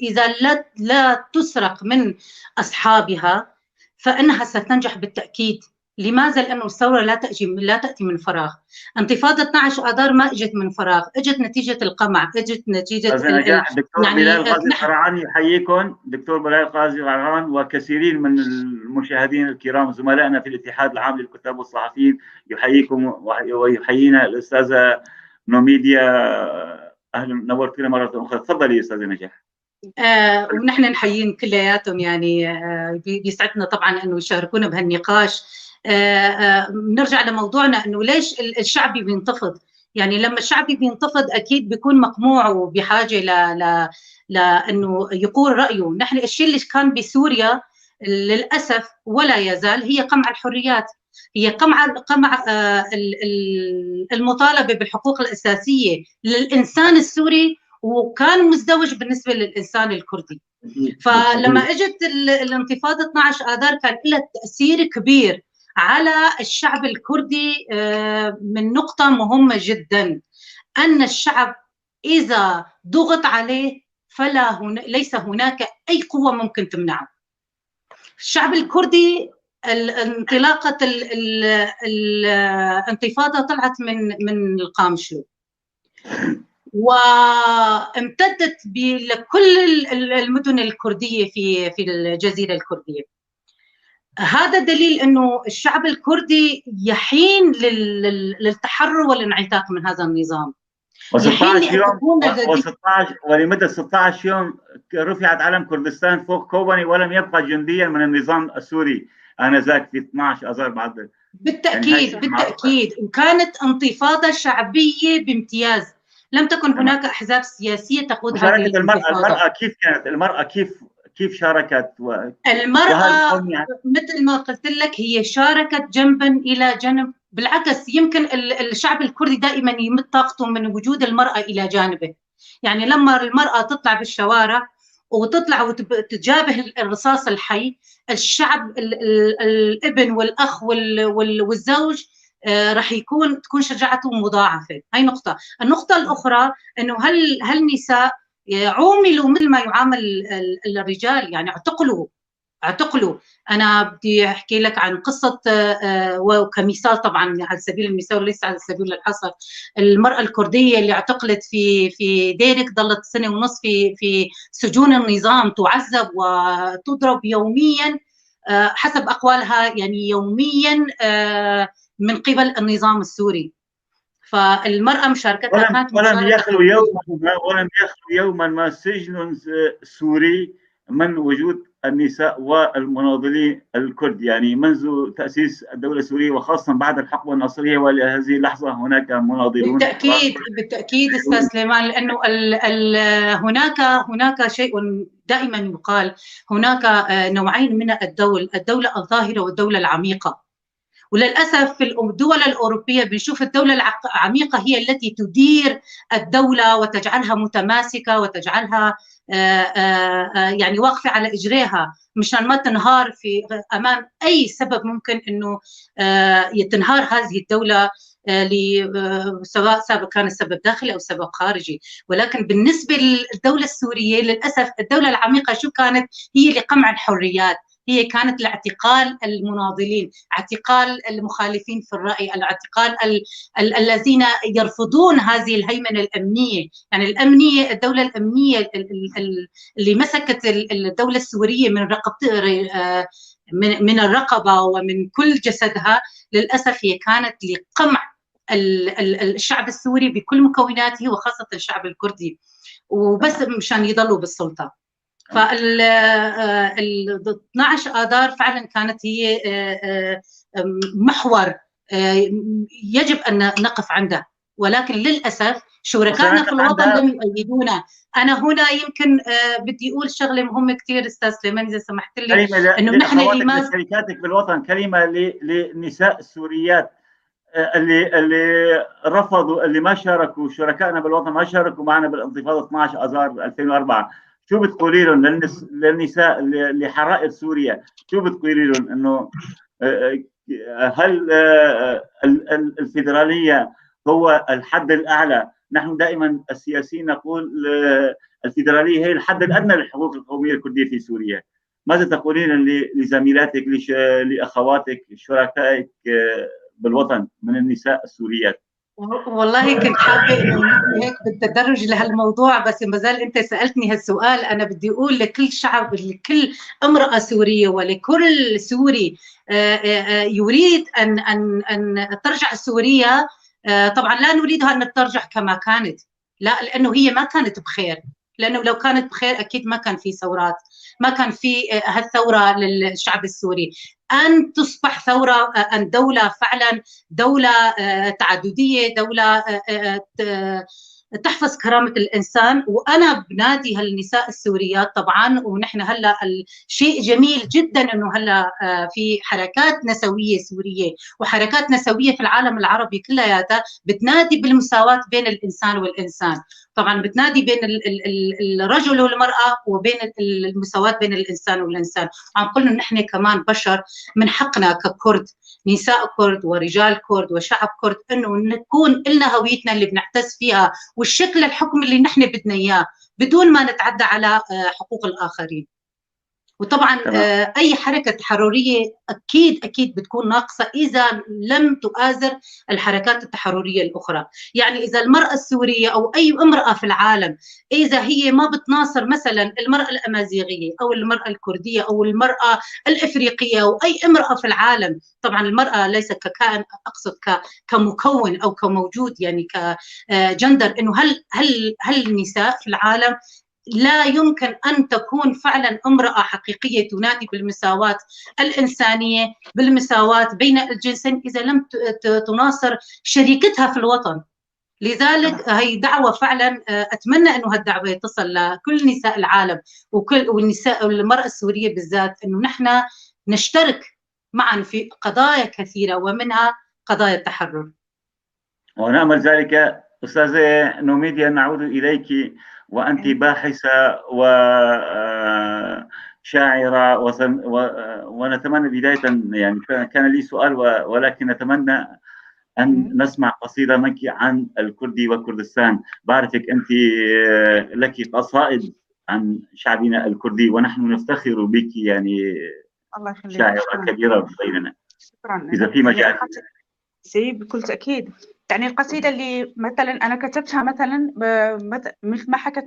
إذا لا تسرق من أصحابها فإنها ستنجح بالتأكيد. لماذا؟ لأنه الثورة لا تأتي من فراغ. انتفاضة 12 آذار ما اجت من فراغ، اجت نتيجة القمع، اجت نتيجة دكتور يعني بلال غازي القرعان يحييكم، دكتور بلال غازي القرعان وكثيرين من المشاهدين الكرام زملائنا في الاتحاد العام للكتاب والصحفيين يحييكم ويحيينا الأستاذة نوميديا. أهلا، نورتينا مرة أخرى. تفضلي أستاذة نجاح. ونحن نحييهم كلياتهم، يعني بيسعدنا طبعا انه يشاركونا بهالنقاش. نرجع لموضوعنا، انه ليش الشعبي بينتفض؟ يعني لما الشعبي بينتفض اكيد بيكون مقموع وبحاجة لانه يقول رايه. نحن الشيء اللي كان بسوريا للاسف ولا يزال هي قمع الحريات، هي قمع المطالبة بالحقوق الاساسية للانسان السوري، وكان مزدوج بالنسبة للانسان الكردي. فلما اجت الانتفاضة 12 اذار كان لها تاثير كبير على الشعب الكردي من نقطة مهمة جدا، أن الشعب إذا ضغط عليه فلا ليس هناك أي قوة ممكن تمنعه. الشعب الكردي انطلاقة الانتفاضة طلعت من القامشلو وامتدت لكل المدن الكردية في الجزيرة الكردية. هذا دليل انه الشعب الكردي يحين للتحرر والانعتاق من هذا النظام. و16 يوم و16 ولمدة 16 يوم رفعت علم كردستان فوق كوباني ولم يبقى جنديا من النظام السوري آنذاك في 12 اذار بعد. بالتاكيد يعني بالتاكيد، وكانت انتفاضة شعبية بامتياز، لم تكن هناك احزاب سياسية تقود هذه الانتفاضة. المرأة كيف كانت؟ المرأة كيف شاركت؟ المرأة مثل ما قلت لك هي شاركت جنبا إلى جنب. بالعكس يمكن الشعب الكردي دائما يمد طاقته من وجود المرأة إلى جانبه. يعني لما المرأة تطلع بالشوارع وتطلع وتجابه الرصاص الحي، الشعب الابن والأخ والزوج راح تكون شجاعته مضاعفة. هاي نقطة. النقطة الأخرى أنه هل النساء عوملوا مثل ما يعامل الرجال، يعني اعتقلوا. أنا بدي أحكي لك عن قصة، وكمثال طبعا على سبيل المثال وليس على سبيل الحصر، المرأة الكردية اللي اعتقلت في ديرك، ظلت 1.5 سنة في سجون النظام، تعذب وتضرب يوميا حسب أقوالها، يعني يوميا من قبل النظام السوري. فالمرأة مشاركتها كانت ولم يخلو يوما ما سجن سوري من وجود النساء والمناضلين الكرد، يعني منذ تأسيس الدولة السورية وخاصة بعد الحقبة الناصرية ولهذه اللحظة هناك مناضلون. بالتأكيد أستاذ سليمان، لأنه هناك شيء دائما يقال، هناك نوعين من الدول، الدولة الظاهرة والدولة العميقة. وللأسف في الدول الأوروبية بنشوف الدولة العميقة هي التي تدير الدولة وتجعلها متماسكة وتجعلها يعني واقفة على إجريها مشان ما تنهار في أمام أي سبب ممكن أنه تنهار هذه الدولة، سواء سابق كان السبب داخلي أو سبب خارجي. ولكن بالنسبة للدولة السورية للأسف الدولة العميقة شو كانت؟ هي لقمع الحريات، هي كانت لاعتقال المناضلين، اعتقال المخالفين في الرأي، الاعتقال الذين يرفضون هذه الهيمنة الأمنية. يعني الأمنية، الدولة الأمنية اللي مسكت الدولة السورية من من الرقبة ومن كل جسدها، للأسف هي كانت لقمع الشعب السوري بكل مكوناته وخاصة الشعب الكردي، وبس مشان يضلوا بالسلطة. فال 12 آذار فعلا كانت هي محور يجب أن نقف عنده، ولكن للأسف شركائنا في الوطن لم يؤيدونا. أنا هنا يمكن بدي أقول شغلة مهمة كثير أستاذ سليمان إذا سمحت لي، إنه نحن لماذا شركاتك بالوطن، كلمة للنساء السوريات اللي رفضوا، اللي ما شاركوا، شركائنا بالوطن ما شاركوا معنا بالانتفاضة 12 آذار 2004، شو بتقولي لهم للنساء اللي حرائر سوريا؟ شو بتقولي لهم انه هل الفيدرالية هو الحد الاعلى؟ نحن دائما السياسيين نقول الفيدرالية هي الحد الادنى للحقوق القومية الكردية في سوريا. ماذا تقولين لزميلاتك، لاخواتك، شركائك بالوطن من النساء السوريات؟ والله كنت حابة انه هيك بالتدرج لهالموضوع، بس ما زال انت سالتني هالسؤال. انا بدي اقول لكل شعب، لكل امراة سورية ولكل سوري يريد ان ان ان ترجع سوريا، طبعا لا نريدها ان ترجع كما كانت، لا، لانه هي ما كانت بخير، لانه لو كانت بخير اكيد ما كان في ثورات، ما كان في هالثوره للشعب السوري. أن تصبح ثورة، أن دولة فعلا دولة تعددية، دولة تحفظ كرامة الإنسان. وأنا بنادي هالنساء السوريات طبعا، ونحن هلا شيء جميل جدا أنه هلا في حركات نسوية سورية وحركات نسوية في العالم العربي كلياتها بتنادي بالمساواة بين الإنسان والإنسان، طبعا بتنادي بين الرجل والمرأة وبين المساواة بين الإنسان والإنسان. عم قلنا نحن كمان بشر، من حقنا ككرد، نساء كرد ورجال كرد وشعب كرد، انه نكون لنا هويتنا اللي بنعتز فيها والشكل الحكم اللي نحن بدنا اياه بدون ما نتعدى على حقوق الاخرين. وطبعا اي حركة تحرريه اكيد اكيد بتكون ناقصه اذا لم تؤازر الحركات التحرريه الاخرى. يعني اذا المراة السورية او اي امراة في العالم اذا هي ما بتناصر مثلا المراة الامازيغية او المراة الكردية او المراة الافريقية او اي امراة في العالم، طبعا المراة ليست ككائن، اقصد كمكون او كموجود، يعني كجندر، انه هل النساء في العالم لا يمكن أن تكون فعلا امرأة حقيقية تنادي بالمساواة الإنسانية، بالمساواة بين الجنسين، إذا لم تناصر شريكتها في الوطن. لذلك هي دعوة فعلا، أتمنى أنه هالدعوة تصل لكل نساء العالم وكل والنساء والمرأة السورية بالذات، أنه نحن نشترك معا في قضايا كثيرة ومنها قضايا التحرر. ونأمل ذلك. أستاذة نوميديا، نعود إليك وأنت باحثة وشاعرة، ونتمنى بداية، يعني كان لي سؤال ولكن نتمنى أن نسمع قصيدة منك عن الكردي وكردستان. بعرفك أنت لك قصائد عن شعبنا الكردي ونحن نفتخر بك، يعني الله يخليك، شاعرة كبيرة بيننا. شكرا. إذا في مجال. بكل تأكيد. يعني القصيدة اللي مثلا أنا كتبتها مثلا مثل ما حكت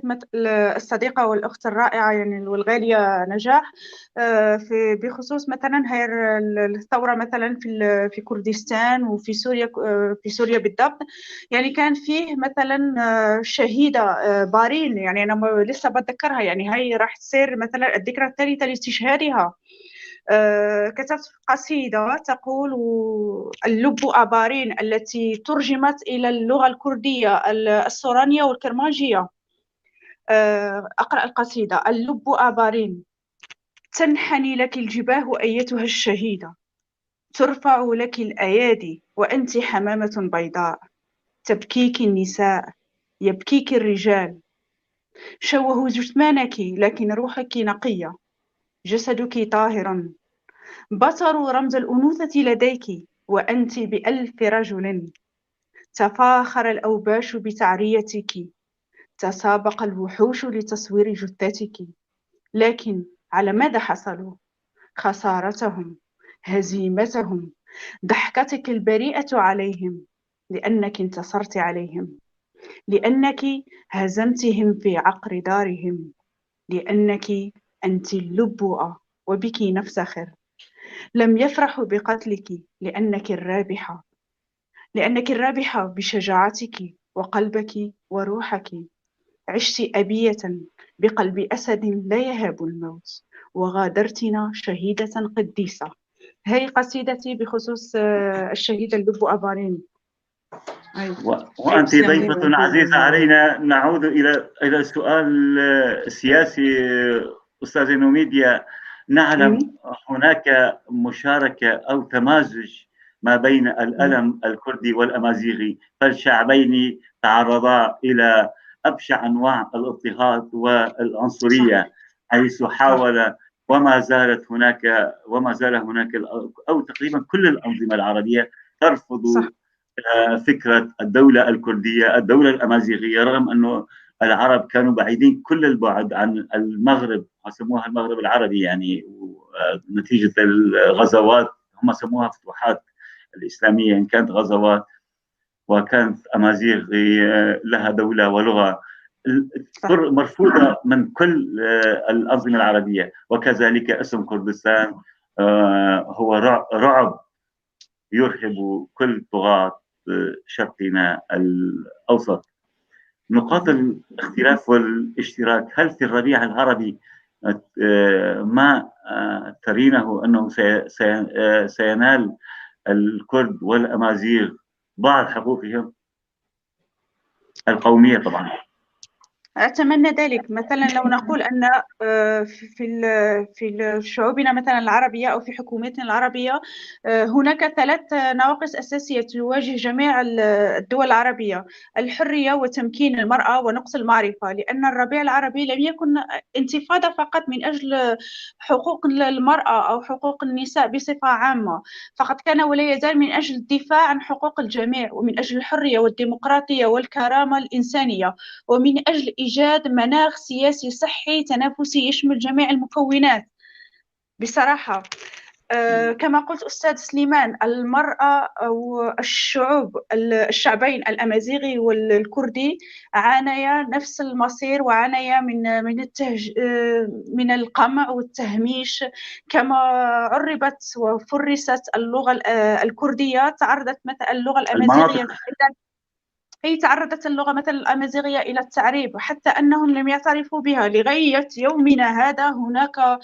الصديقة والأخت الرائعة يعني والغالية نجاح، في بخصوص مثلا هي الثورة مثلا في كردستان وفي سوريا، في سوريا بالضبط. يعني كان فيه مثلا شهيدة بارين، يعني أنا لسه بتذكرها، يعني هي راح تصير مثلا الذكرى الثالثة لاستشهادها. كتبت قصيدة تقول اللب أبارين، التي ترجمت إلى اللغة الكردية السورانية والكرمانجية. أقرأ القصيدة. اللب أبارين، تنحني لك الجباه أيتها الشهيدة، ترفع لك الأيادي وأنت حمامة بيضاء، تبكيك النساء، يبكيك الرجال. شوهوا جثمانك لكن روحك نقية، جسدك طاهر. بتروا رمز الأنوثة لديك وأنت بألف رجل. تفاخر الأوباش بتعريتك، تسابق الوحوش لتصوير جثتك، لكن على ماذا حصلوا؟ خسارتهم، هزيمتهم، ضحكتك البريئة عليهم، لأنك انتصرت عليهم، لأنك هزمتهم في عقر دارهم، لأنك أنت اللبؤة وبك نفتخر. لم يفرحوا بقتلك لأنك الرابحة، لأنك الرابحة بشجاعتك وقلبك وروحك. عشت أبية بقلب أسد لا يهاب الموت، وغادرتنا شهيدة قديسة. هي قصيدتي بخصوص الشهيدة اللبؤة بارين. وأنت ضيفة عزيزة علينا. نعود إلى السؤال السياسي أستاذة نوميديا. نعلم هناك مشاركة أو تمازج ما بين الألم الكردي والأمازيغي، فالشعبين تعرضا إلى أبشع أنواع الاضطهاد والعنصرية، حيث حاول وما زالت هناك وما زال هناك أو تقريبا كل الأنظمة العربية ترفض فكرة الدولة الكردية، الدولة الأمازيغية، رغم أنه العرب كانوا بعيدين كل البعد عن المغرب، سموها المغرب العربي يعني، نتيجة الغزوات هم سموها فتوحات الإسلامية، إن كانت غزوات وكانت أمازيغ لها دولة ولغة مرفوضة من كل الأنظمة العربية. وكذلك اسم كردستان هو رعب يرهب كل طغاة شرقنا الأوسط. نقاط الاختلاف والاشتراك، هل في الربيع العربي ما ترينه أنه سينال الكرد والأمازيغ بعض حقوقهم القومية؟ طبعا أتمنى ذلك. مثلا لو نقول أن في شعوبنا مثلا العربية أو في حكومتنا العربية هناك 3 نواقص أساسية تواجه جميع الدول العربية: الحرية وتمكين المرأة ونقص المعرفة. لأن الربيع العربي لم يكن انتفاضة فقط من أجل حقوق المرأة أو حقوق النساء بصفة عامة، فقد كان ولا يزال من أجل الدفاع عن حقوق الجميع، ومن أجل الحرية والديمقراطية والكرامة الإنسانية، ومن أجل إيجاد مناخ سياسي صحي تنافسي يشمل جميع المكونات. بصراحة كما قلت أستاذ سليمان، المرأة أو الشعوب، الشعبين الأمازيغي والكردي عانيا نفس المصير، وعانيا من من من القمع والتهميش. كما عربت وفرست اللغة الكردية، تعرضت مثلا اللغة الأمازيغية، هي تعرضت اللغة مثلا الأمازيغية إلى التعريب، حتى أنهم لم يعترفوا بها لغاية يومنا هذا. هناك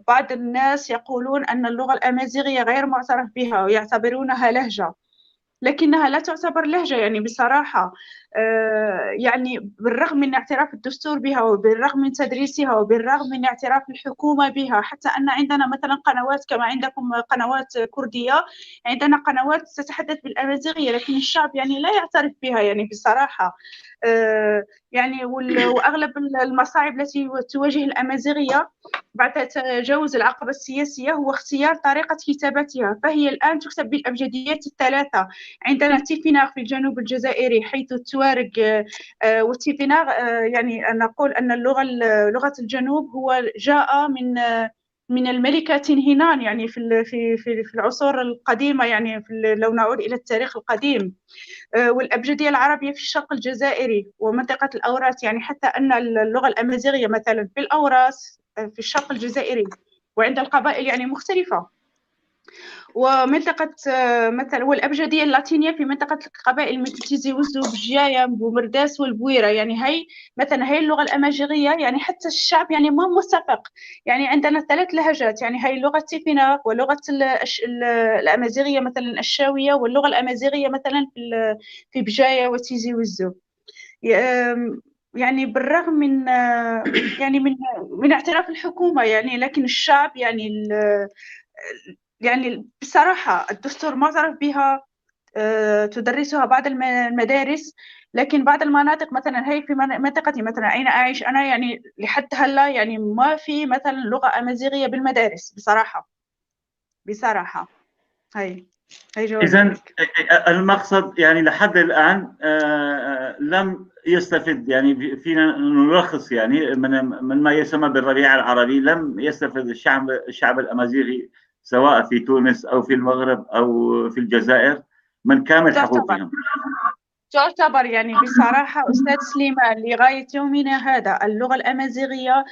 بعض الناس يقولون أن اللغة الأمازيغية غير معترف بها ويعتبرونها لهجة، لكنها لا تعتبر لهجة. يعني بصراحة يعني بالرغم من اعتراف الدستور بها، وبالرغم من تدريسها، وبالرغم من اعتراف الحكومة بها، حتى أن عندنا مثلا قنوات كما عندكم قنوات كردية، عندنا قنوات تتحدث بالأمازيغية، لكن الشعب يعني لا يعترف بها. يعني بصراحة يعني وأغلب المصاعب التي تواجه الأمازيغية بعد تجاوز العقبة السياسية هو اختيار طريقة كتابتها، فهي الآن تكتب بالأبجديات الثلاثة. عندنا تيفيناغ في الجنوب الجزائري حيث التوارق، والتيفيناغ يعني نقول أن اللغة لغة الجنوب هو جاء من الملكة تنهنان، يعني في في في العصور القديمة، يعني في لو نعود إلى التاريخ القديم. والأبجدية العربية في الشرق الجزائري ومنطقة الأوراس، يعني حتى أن اللغة الأمازيغية مثلا في الأوراس في الشرق الجزائري وعند القبائل يعني مختلفة. ومنطقة مثلا والأبجدية اللاتينية في منطقة القبائل مثل تيزي وزو بجاية بومرداس والبويرة، يعني هي مثلا هي اللغة الأمازيغية، يعني حتى الشعب يعني ما متفق. يعني عندنا 3 لهجات، يعني هي لغة تيفيناغ ولغة الأمازيغية مثلا الشاوية، واللغة الأمازيغية مثلا في بجاية وتيزي وزو. يعني بالرغم من يعني من اعتراف الحكومة يعني، لكن الشعب يعني يعني بصراحة الدستور معترف بها، تدرسها بعض المدارس، لكن بعض المناطق مثلا هي في منطقتي مثلا أين أعيش أنا يعني لحد هلا يعني ما في مثلا لغة أمازيغية بالمدارس بصراحة. بصراحة هي إذن المقصد يعني لحد الآن لم يستفد، يعني فينا نلخص يعني من ما يسمى بالربيع العربي، لم يستفد الشعب الأمازيغي سواء في تونس أو في المغرب أو في الجزائر من كامل حقوقهم. تعتبر يعني بصراحة أستاذ سليمان لغاية يومنا هذا اللغة الأمازيغية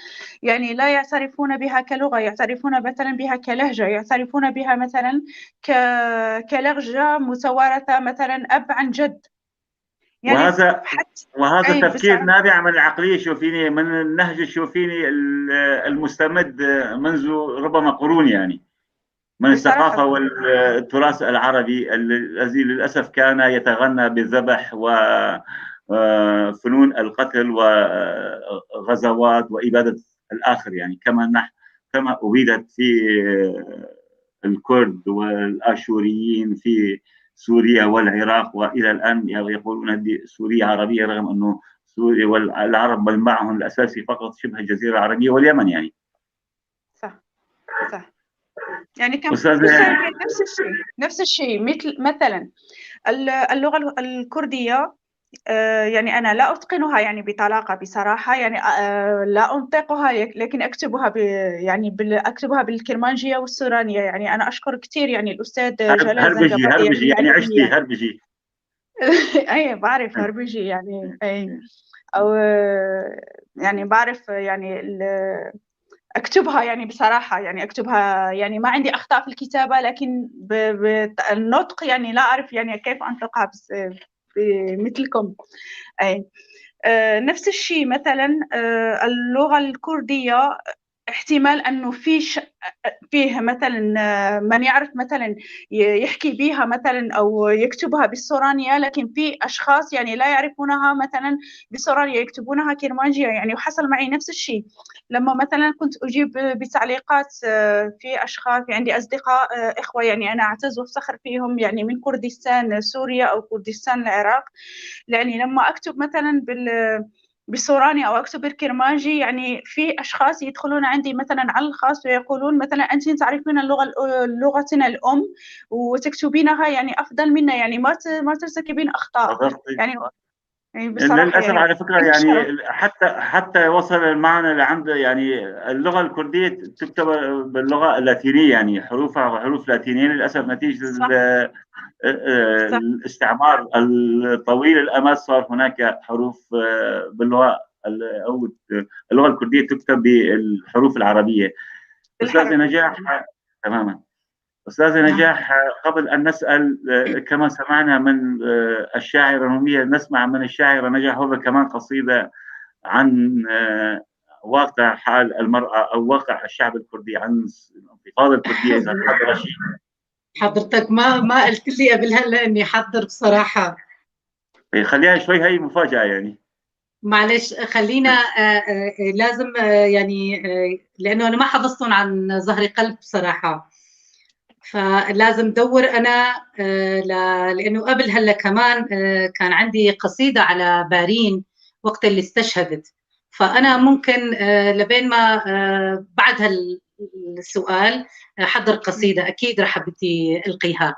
يعني لا يعترفون بها كلغة، يعترفون مثلا بها كلهجة، يعترفون بها مثلا كلهجة متوارثة مثلا أب عن جد. يعني وهذا تفكير نابع من العقلية الشوفينية، من النهج الشوفيني المستمد منذ ربما قرون، يعني من الثقافة والتراث العربي الذي للأسف كان يتغنى بالذبح وفنون القتل وغزوات وإبادة الآخر، يعني كما أبيدت في الكرد والآشوريين في سوريا والعراق، وإلى الآن يقولون سوريا عربية رغم أنه سوريا والعرب منبعهم الأساسي فقط شبه الجزيرة العربية واليمن يعني. صح صح. يعني كان نفس الشيء مثل مثلا اللغة الكردية، يعني أنا لا أتقنها يعني بطلاقة بصراحة، يعني لا أنطقها، لكن أكتبها يعني أكتبها بالكرمانجية والسورانية. يعني أنا أشكر كثير يعني الأستاذ جلال هربجي هربجي يعني عشتي هربجي. أي بعرف هربجي يعني، أي أو يعني بعرف يعني أكتبها يعني بصراحة، يعني أكتبها يعني ما عندي أخطاء في الكتابة، لكن بالنطق يعني لا أعرف يعني كيف أنطقها بس مثلكم. أي نفس الشيء مثلا اللغة الكردية احتمال أنه فيه مثلا من يعرف مثلا يحكي بها مثلا أو يكتبها بالسورانية، لكن في أشخاص يعني لا يعرفونها مثلا بالسورانية يكتبونها كرمانجية. يعني وحصل معي نفس الشيء لما مثلا كنت أجيب بتعليقات في أشخاص، في عندي أصدقاء إخوة يعني أنا أعتز وأفتخر فيهم يعني من كردستان سوريا أو كردستان العراق، يعني لما أكتب مثلا بالسوراني أو أكتب بالكرمانجي يعني في أشخاص يدخلون عندي مثلا على الخاص ويقولون مثلا أنت تعرفين اللغة لغتنا الأم وتكتبينها يعني أفضل منا، يعني ما ترتكبين أخطاء. يعني بصراحة للأسف يعني على فكرة يعني حتى وصل المعنى لعند يعني اللغة الكردية تكتب باللغة اللاتينية، يعني حروفها حروف لاتينية للأسف نتيجة الاستعمار الطويل الأمد صار هناك حروف باللغة أو اللغة الكردية تكتب بالحروف العربية. أستاذة نجاح، تماما أستاذة نجاح، قبل أن نسأل كما سمعنا من الشاعرة نومية، نسمع من الشاعرة نجاح هو كمان قصيدة عن واقع حال المرأة أو واقع الشعب الكردي، عن الانتفاضة الكردية إذا حضر شيء. حضرتك ما قلت لي قبل هلا إني حضر بصراحة. خليها شوي، هي مفاجأة يعني. معلش خلينا لازم يعني لأنه أنا ما حفظتهم عن ظهر قلب بصراحة، فلازم دور أنا لأنه قبل هلا كمان كان عندي قصيدة على بارين وقت اللي استشهدت، فأنا ممكن لبين ما بعد هالسؤال حضر قصيدة أكيد رح بدي ألقيها،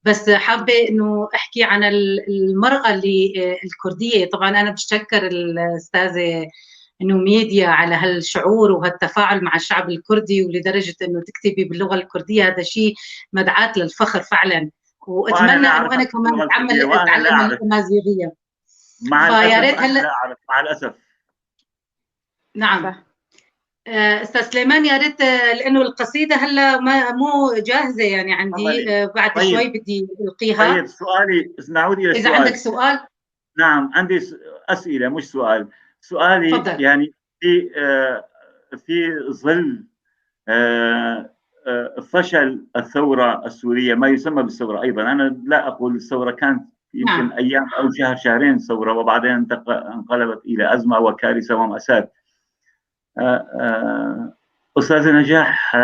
بس حابة إنه أحكي عن المرأة اللي الكردية. طبعا أنا بشكر الأستاذة نوميديا على هالشعور وهالتفاعل مع الشعب الكردي، ولدرجة إنه تكتبي باللغة الكردية، هذا شيء مدعاة للفخر فعلا، وأتمنى إنه أنا كمان أتعلم الأمازيغية. مع الأسف هلا مع الأسف. نعم أستاذ سليمان، يا ريت لأنه القصيدة هلا ما مو جاهزة يعني عندي، بعد طيب. شوي بدي ألقيها. طيب سؤالي، نعود إلى السؤال. إذا عندك سؤال. نعم عندي أسئلة مش سؤال. سؤالي فضل. يعني في ظل فشل الثورة السورية، ما يسمى بالثورة أيضا، أنا لا أقول الثورة، كانت يمكن نعم. أيام أو شهر شهرين ثورة وبعدين انقلبت إلى أزمة وكارثة ومأساة. أستاذة نجاح،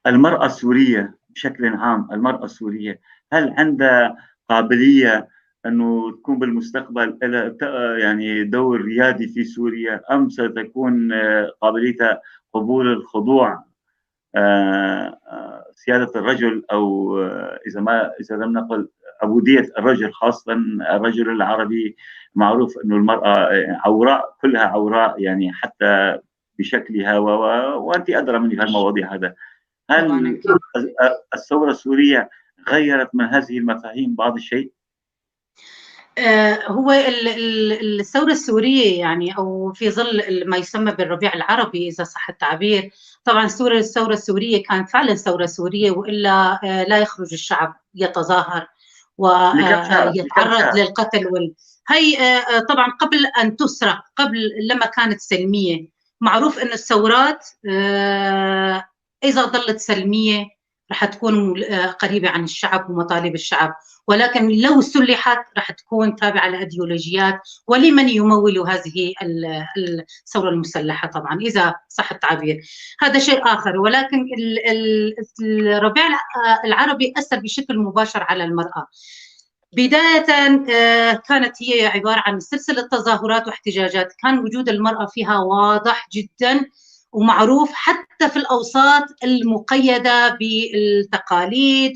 المرأة السورية بشكل عام، المرأة السورية هل عندها قابلية أنه تكون بالمستقبل لها يعني دور ريادي في سوريا، أم ستكون قابليتها قبول الخضوع سيادة الرجل، أو إذا لم نقل عبودية الرجل، خاصة الرجل العربي معروف أنه المرأة عوراء، كلها عوراء يعني حتى بشكلها، وأنت أدرى مني في هالمواضيع هذا. هل الثورة السورية غيرت من هذه المفاهيم بعض الشيء؟ هو الثورة السورية يعني أو في ظل ما يسمى بالربيع العربي إذا صح التعبير، طبعا الثورة السورية كانت فعلا ثورة سورية، وإلا لا يخرج الشعب يتظاهر ويتعرض للقتل هي طبعا قبل أن تسرق، قبل لما كانت سلمية. معروف أن الثورات إذا ظلت سلمية رح تكون قريبة عن الشعب ومطالب الشعب، ولكن لو سلحت رح تكون تابعة لأيديولوجيات ولمن يمول هذه الثورة المسلحة طبعا إذا صح التعبير، هذا شيء آخر. ولكن الربيع العربي أثر بشكل مباشر على المرأة. بداية كانت هي عبارة عن سلسلة تظاهرات واحتجاجات، كان وجود المرأة فيها واضح جدا ومعروف حتى في الأوساط المقيدة بالتقاليد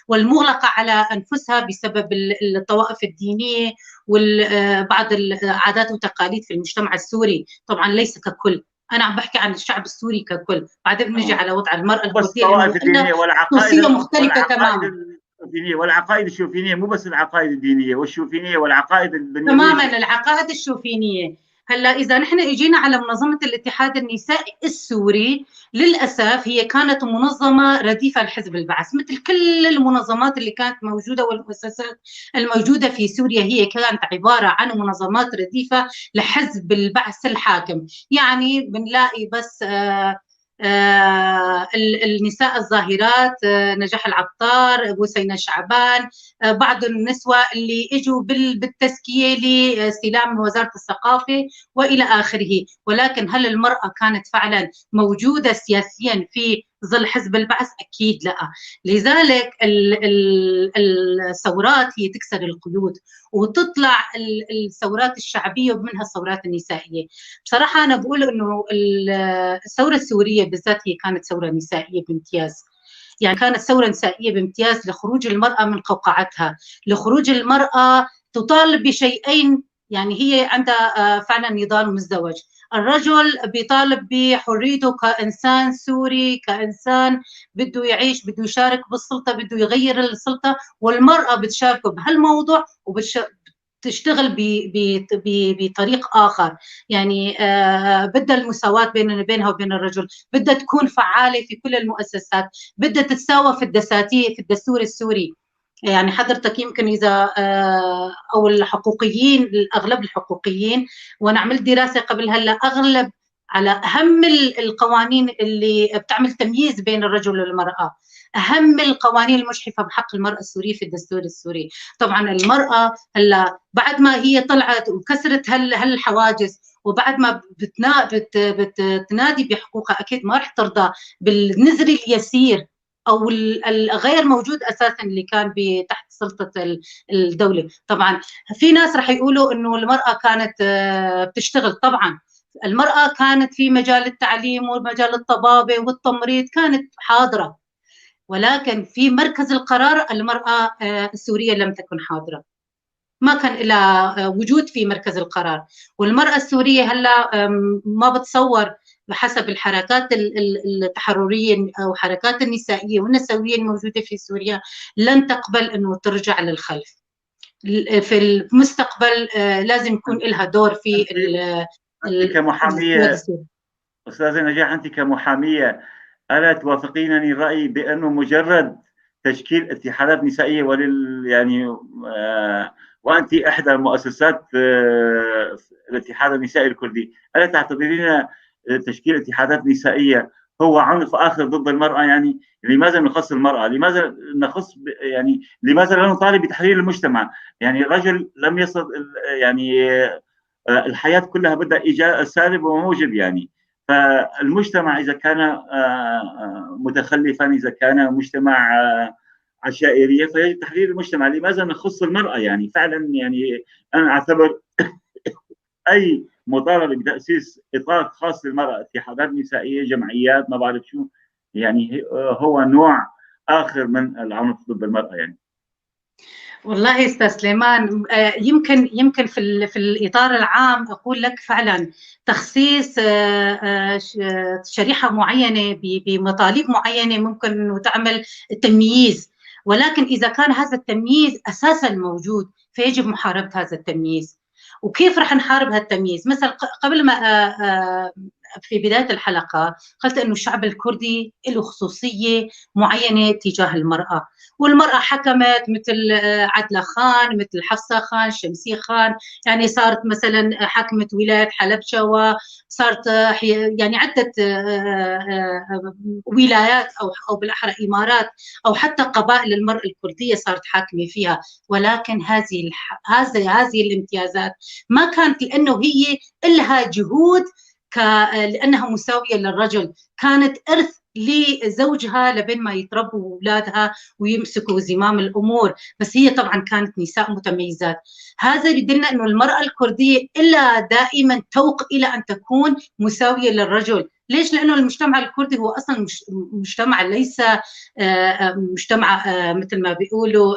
والمغلقة على أنفسها بسبب الطوائف الدينية وبعض العادات والتقاليد في المجتمع السوري. طبعا ليس ككل، أنا عم بحكي عن الشعب السوري ككل، بعدين بنجي على وضع المرأة الكردية الدينية والعقائد مختلفة تماما، الدينية والعقائد الشوفينية، مو بس العقائد الدينية والشوفينية والعقائد الدنيوية تماما، العقائد الشوفينية. هلا اذا نحن اجينا على منظمة الاتحاد النسائي السوري، للاسف هي كانت منظمة رديفه لحزب البعث، مثل كل المنظمات اللي كانت موجودة والمؤسسات الموجودة في سوريا، هي كانت عبارة عن منظمات رديفه لحزب البعث الحاكم. يعني بنلاقي بس النساء الظاهرات، نجاح العطار، بوسينة شعبان، بعض النسوة اللي اجوا بالتزكية لاستلام وزارة الثقافة وإلى آخره. ولكن هل المرأة كانت فعلا موجودة سياسيا في ظل حزب البعث؟ أكيد لا. لذلك الثورات هي تكسر القيود وتطلع الثورات الشعبية ومنها الثورات النسائية. بصراحة أنا بقول إنه الثورة السورية بالذات هي كانت ثورة نسائية بامتياز، يعني كانت ثورة نسائية بامتياز لخروج المرأة من قوقعتها، لخروج المرأة تطالب بشيئين، يعني هي عندها فعلا نضال مزدوج. الرجل بيطالب بحريته كإنسان سوري، كإنسان بده يعيش، بده يشارك بالسلطة، بده يغير السلطة، والمرأة بتشاركه بهالموضوع وبتشتغل بطريق آخر. يعني بدها المساواة بينها وبين الرجل، بدها تكون فعالة في كل المؤسسات، بدها تتساوى في الدساتير، في الدستور السوري. يعني حضرتك يمكن إذا أو الحقوقيين، أغلب الحقوقيين، وأنا عملت دراسة قبل هلا، أغلب على أهم القوانين اللي بتعمل تمييز بين الرجل والمرأة، أهم القوانين المجحفة بحق المرأة السورية في الدستور السوري. طبعا المرأة هلا بعد ما هي طلعت وكسرت هالحواجز وبعد ما بتنادي بحقوقها، أكيد ما رح ترضى بالنزر اليسير او الغير موجود اساسا اللي كان تحت سلطة الدولة. طبعا في ناس رح يقولوا انه المراة كانت بتشتغل، طبعا المراة كانت في مجال التعليم ومجال الطبابه والتمريض كانت حاضره، ولكن في مركز القرار المراة السورية لم تكن حاضره، ما كان لها وجود في مركز القرار. والمراة السورية هلا ما بتصور بحسب الحركات التحررية أو حركات النسائية والنسوية الموجودة في سوريا لن تقبل أنه ترجع للخلف. في المستقبل لازم يكون لها دور في كمحامية. أستاذة نجاح، أنت كمحامية ألا توافقينني الرأي بأنه مجرد تشكيل اتحادات نسائية يعني وأنت إحدى مؤسسات الاتحاد النسائي الكردي، ألا تعتبرين تشكيل اتحادات نسائية هو عنف آخر ضد المرأة؟ يعني لماذا نخص المرأة؟ لماذا نخص يعني لماذا لا نطالب بتحرير المجتمع؟ يعني الرجل لم يصل، يعني الحياة كلها بدها إيجاب سالب وموجب، يعني فالمجتمع إذا كان متخلفا، إذا كان مجتمع عشائرية، فيجب تحرير المجتمع. لماذا نخص المرأة؟ يعني فعلا يعني أنا أعتبر أي مطالبة بتأسيس إطار خاص للمرأة، اتحادات نسائية، جمعيات، ما بعرف شو، يعني هو نوع آخر من العنف ضد المرأة. يعني والله استاذ سليمان، يمكن في الاطار العام اقول لك فعلا تخصيص شريحة معينة بمطالب معينة ممكن انه تعمل تمييز، ولكن اذا كان هذا التمييز اساسا موجود فيجب محاربة هذا التمييز. وكيف رح نحارب هالتمييز؟ مثلا قبل ما في بداية الحلقة قلت أنه الشعب الكردي له خصوصية معينة تجاه المرأة، والمرأة حكمت مثل عدلة خان، مثل حفصة خان، شمسي خان، يعني صارت مثلا حكمت ولاية حلبشة، وصارت يعني عدة ولايات أو بالأحرى إمارات أو حتى قبائل المرأة الكردية صارت حاكمة فيها. ولكن هذه الامتيازات ما كانت لأنه هي إلها جهود لأنها مساوية للرجل، كانت إرث لزوجها لبين ما يتربوا أولادها ويمسكوا زمام الأمور، بس هي طبعا كانت نساء متميزات. هذا يدلنا أنه المرأة الكردية إلا دائما توق إلى أن تكون مساوية للرجل. ليش؟ لأنه المجتمع الكردي هو أصلا مجتمع ليس مجتمع مثل ما بيقولوا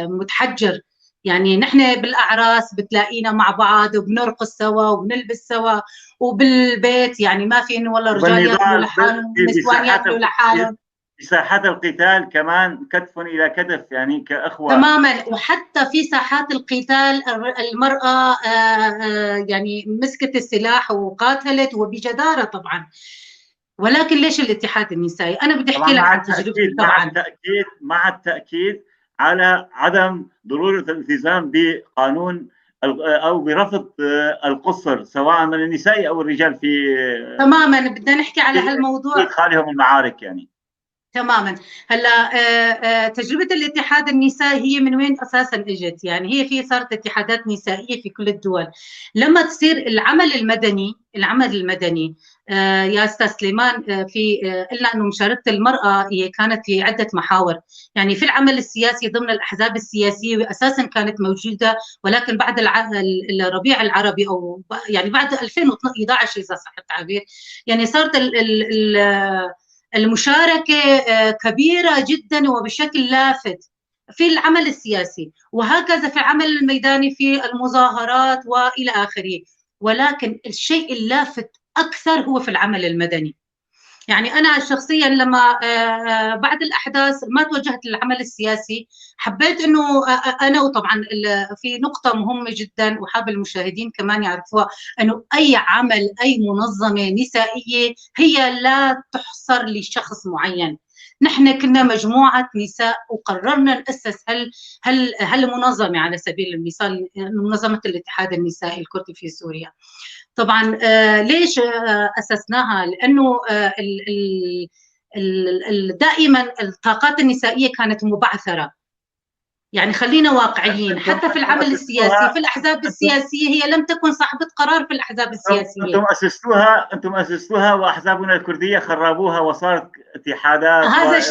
متحجر، يعني نحن بالأعراس بتلاقينا مع بعض وبنرقص سوا وبنلبس سوا، وبالبيت يعني ما في إنه والله رجال ياكلوا لحالهم ونسوان ياكلوا لحالهم. في ساحات القتال كمان كتف إلى كتف، يعني كأخوة تماما. وحتى في ساحات القتال المرأة يعني مسكت السلاح وقاتلت وبجدارة طبعا. ولكن ليش الاتحاد النسائي؟ أنا بدي أحكي لك عن تجربتي. طبعا مع التأكيد على عدم ضرورة الالتزام بقانون أو برفض القصر سواء من النساء أو الرجال في تماما. بدنا نحكي على هالموضوع إدخالهم المعارك يعني تماما. هلا تجربة الاتحاد النسائي هي من وين اساسا اجت؟ يعني هي في صارت اتحادات نسائية في كل الدول. لما تصير العمل المدني، يا استاذ سليمان، في قلنا انه مشاركة المرأة هي كانت في عدة محاور، يعني في العمل السياسي ضمن الاحزاب السياسية واساسا كانت موجودة، ولكن بعد الربيع العربي او يعني بعد 2011 اذا صح التعبير، يعني صارت المشاركة كبيرة جدا وبشكل لافت في العمل السياسي، وهكذا في العمل الميداني في المظاهرات وإلى آخره. ولكن الشيء اللافت أكثر هو في العمل المدني. يعني أنا شخصيا لما بعد الأحداث ما توجهت للعمل السياسي، حبيت أنه أنا، وطبعا في نقطة مهمة جدا وحاب المشاهدين كمان يعرفوها، أنه أي عمل أي منظمة نسائية هي لا تحصر لشخص معين. نحن كنا مجموعة نساء وقررنا نأسس هالمنظمة، على سبيل المثال منظمة الاتحاد النسائي الكردي في سوريا. طبعا ليش أسسناها؟ لأنه دائما الطاقات النسائية كانت مبعثرة، يعني خلينا واقعيين، حتى في العمل السياسي في الأحزاب السياسية هي لم تكن صاحبة قرار في الأحزاب السياسية. أنتم أسستوها وأحزابنا الكردية خربوها وصارت اتحادات. هذا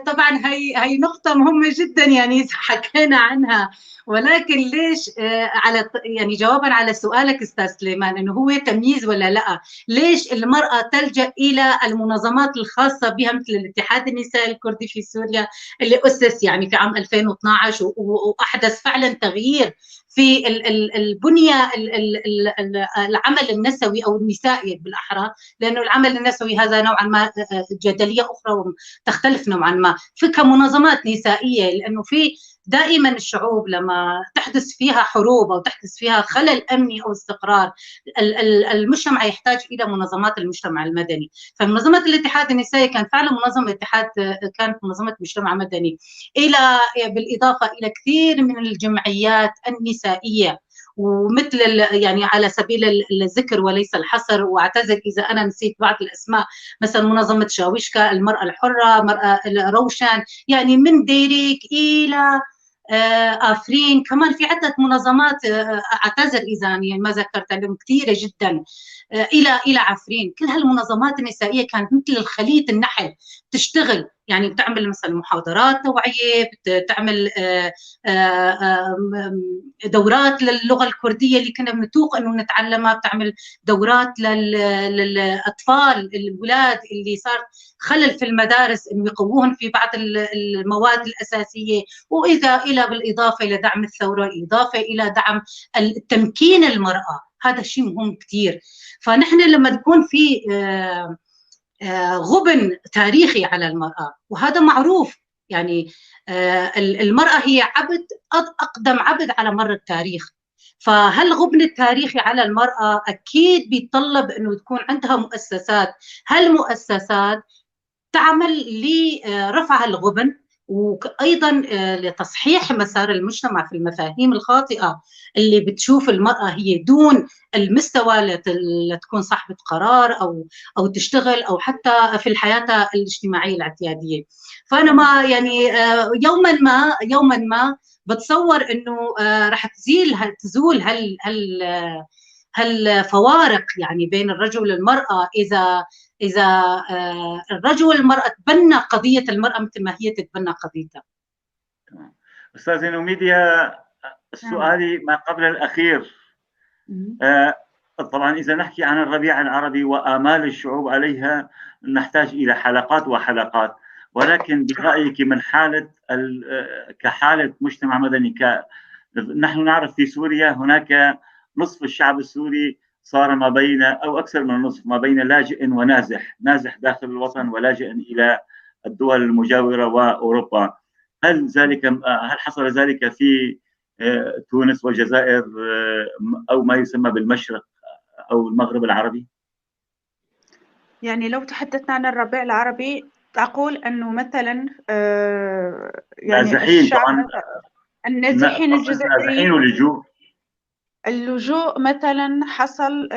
طبعا هي نقطة مهمة جدا يعني حكينا عنها. ولكن ليش على يعني جوابا على سؤالك استاذ سليمان انه هو تمييز ولا لا، ليش المرأة تلجأ الى المنظمات الخاصة بها مثل الاتحاد النسائي الكردي في سوريا اللي أسس يعني في عام 2012 واحدث فعلا تغيير في البنية العمل النسوي او النسائي بالاحرى، لانه العمل النسوي هذا نوعا ما جدلية اخرى وتختلف نوعا ما في كمنظمات نسائية، لانه في دائما الشعوب لما تحدث فيها حروب او تحدث فيها خلل امني او استقرار المجتمع يحتاج الى منظمات المجتمع المدني. فمنظمه الاتحاد النسائي كان فعلا منظمة اتحاد، كانت منظمة مجتمع مدني، الى بالاضافة الى كثير من الجمعيات النسائية، ومثل يعني على سبيل الذكر وليس الحصر، واعتذر اذا انا نسيت بعض الاسماء، مثلا منظمة شاوشكا، المراة الحرة، مرأة روشان، يعني من ديريك الى آفرين، كمان في عدة منظمات، أعتذر إذا يعني ما ذكرتها لهم، كثيرة جدا، إلى عفرين. كل هالمنظمات النسائية كانت مثل الخلية النحل تشتغل، يعني بتعمل مثلا محاضرات توعية، بتعمل دورات للغة الكردية اللي كنا بنتوق إنه نتعلمها، بتعمل دورات للأطفال الأولاد اللي صار خلل في المدارس إنه يقووهم في بعض المواد الأساسية، وإذا إلى بالإضافة إلى دعم الثورة، إضافة إلى دعم تمكين المرأة. هذا الشيء مهم كثير. فنحن لما تكون في غبن تاريخي على المرأة، وهذا معروف، يعني المرأة هي عبد، أقدم عبد على مر التاريخ. فهالغبن التاريخي على المرأة أكيد بيتطلب أنه تكون عندها مؤسسات، هالمؤسسات تعمل لرفع الغبن، وأيضاً لتصحيح مسار المجتمع في المفاهيم الخاطئة اللي بتشوف المرأة هي دون المستوى لتكون صاحبة قرار أو تشتغل أو حتى في الحياة الاجتماعية الاعتيادية. فأنا ما يعني يوماً ما بتصور إنه رح تزول هالفوارق يعني بين الرجل والمرأة، إذا الرجل والمرأة تبنى قضية المرأة مثل ما هي تتبنى قضيتها. تمام. أستاذة نوميديا، سؤالي ما قبل الأخير. طبعا إذا نحكي عن الربيع العربي وآمال الشعوب عليها نحتاج إلى حلقات وحلقات، ولكن برأيك من حالة كحالة مجتمع مدني، نحن نعرف في سوريا هناك نصف الشعب السوري صار ما بين، أو أكثر من النصف، ما بين لاجئ ونازح، نازح داخل الوطن ولاجئ إلى الدول المجاورة وأوروبا. هل حصل ذلك في تونس والجزائر أو ما يسمى بالمشرق أو المغرب العربي؟ يعني لو تحدثنا عن الربيع العربي أقول أنه مثلا يعني نازحين طبعا، النازحين الجزائريين، النازحين واللجوء. اللجوء مثلا حصل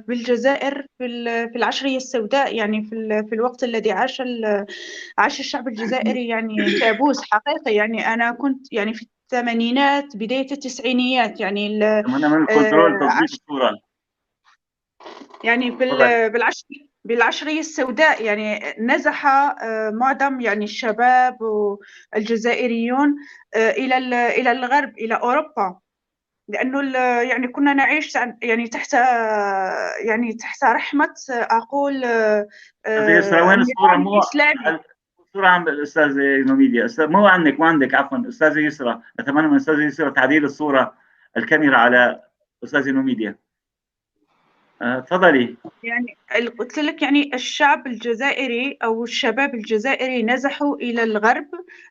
بالجزائر في العشرية السوداء، يعني في الوقت الذي عاش الشعب الجزائري يعني كابوس حقيقي. يعني أنا كنت يعني في الثمانينات بداية التسعينيات، يعني أتمنى من الكنترول تظبيط الصورة. يعني بالعشرية السوداء يعني نزح معظم يعني الشباب والجزائريون إلى الغرب، إلى أوروبا، لأنه يعني كنا نعيش يعني تحت، يعني تحت رحمة أقول، يسرا، وين الصورة؟ مو الصورة عم الأستاذة نوميديا، مو عندك، مو عندك، عفوا أستاذة يسرا، أتمنى من أستاذة يسرا تعديل الصورة، الكاميرا على أستاذة نوميديا. تفضلي. يعني قلت لك يعني الشعب الجزائري أو الشباب الجزائري نزحوا إلى الغرب،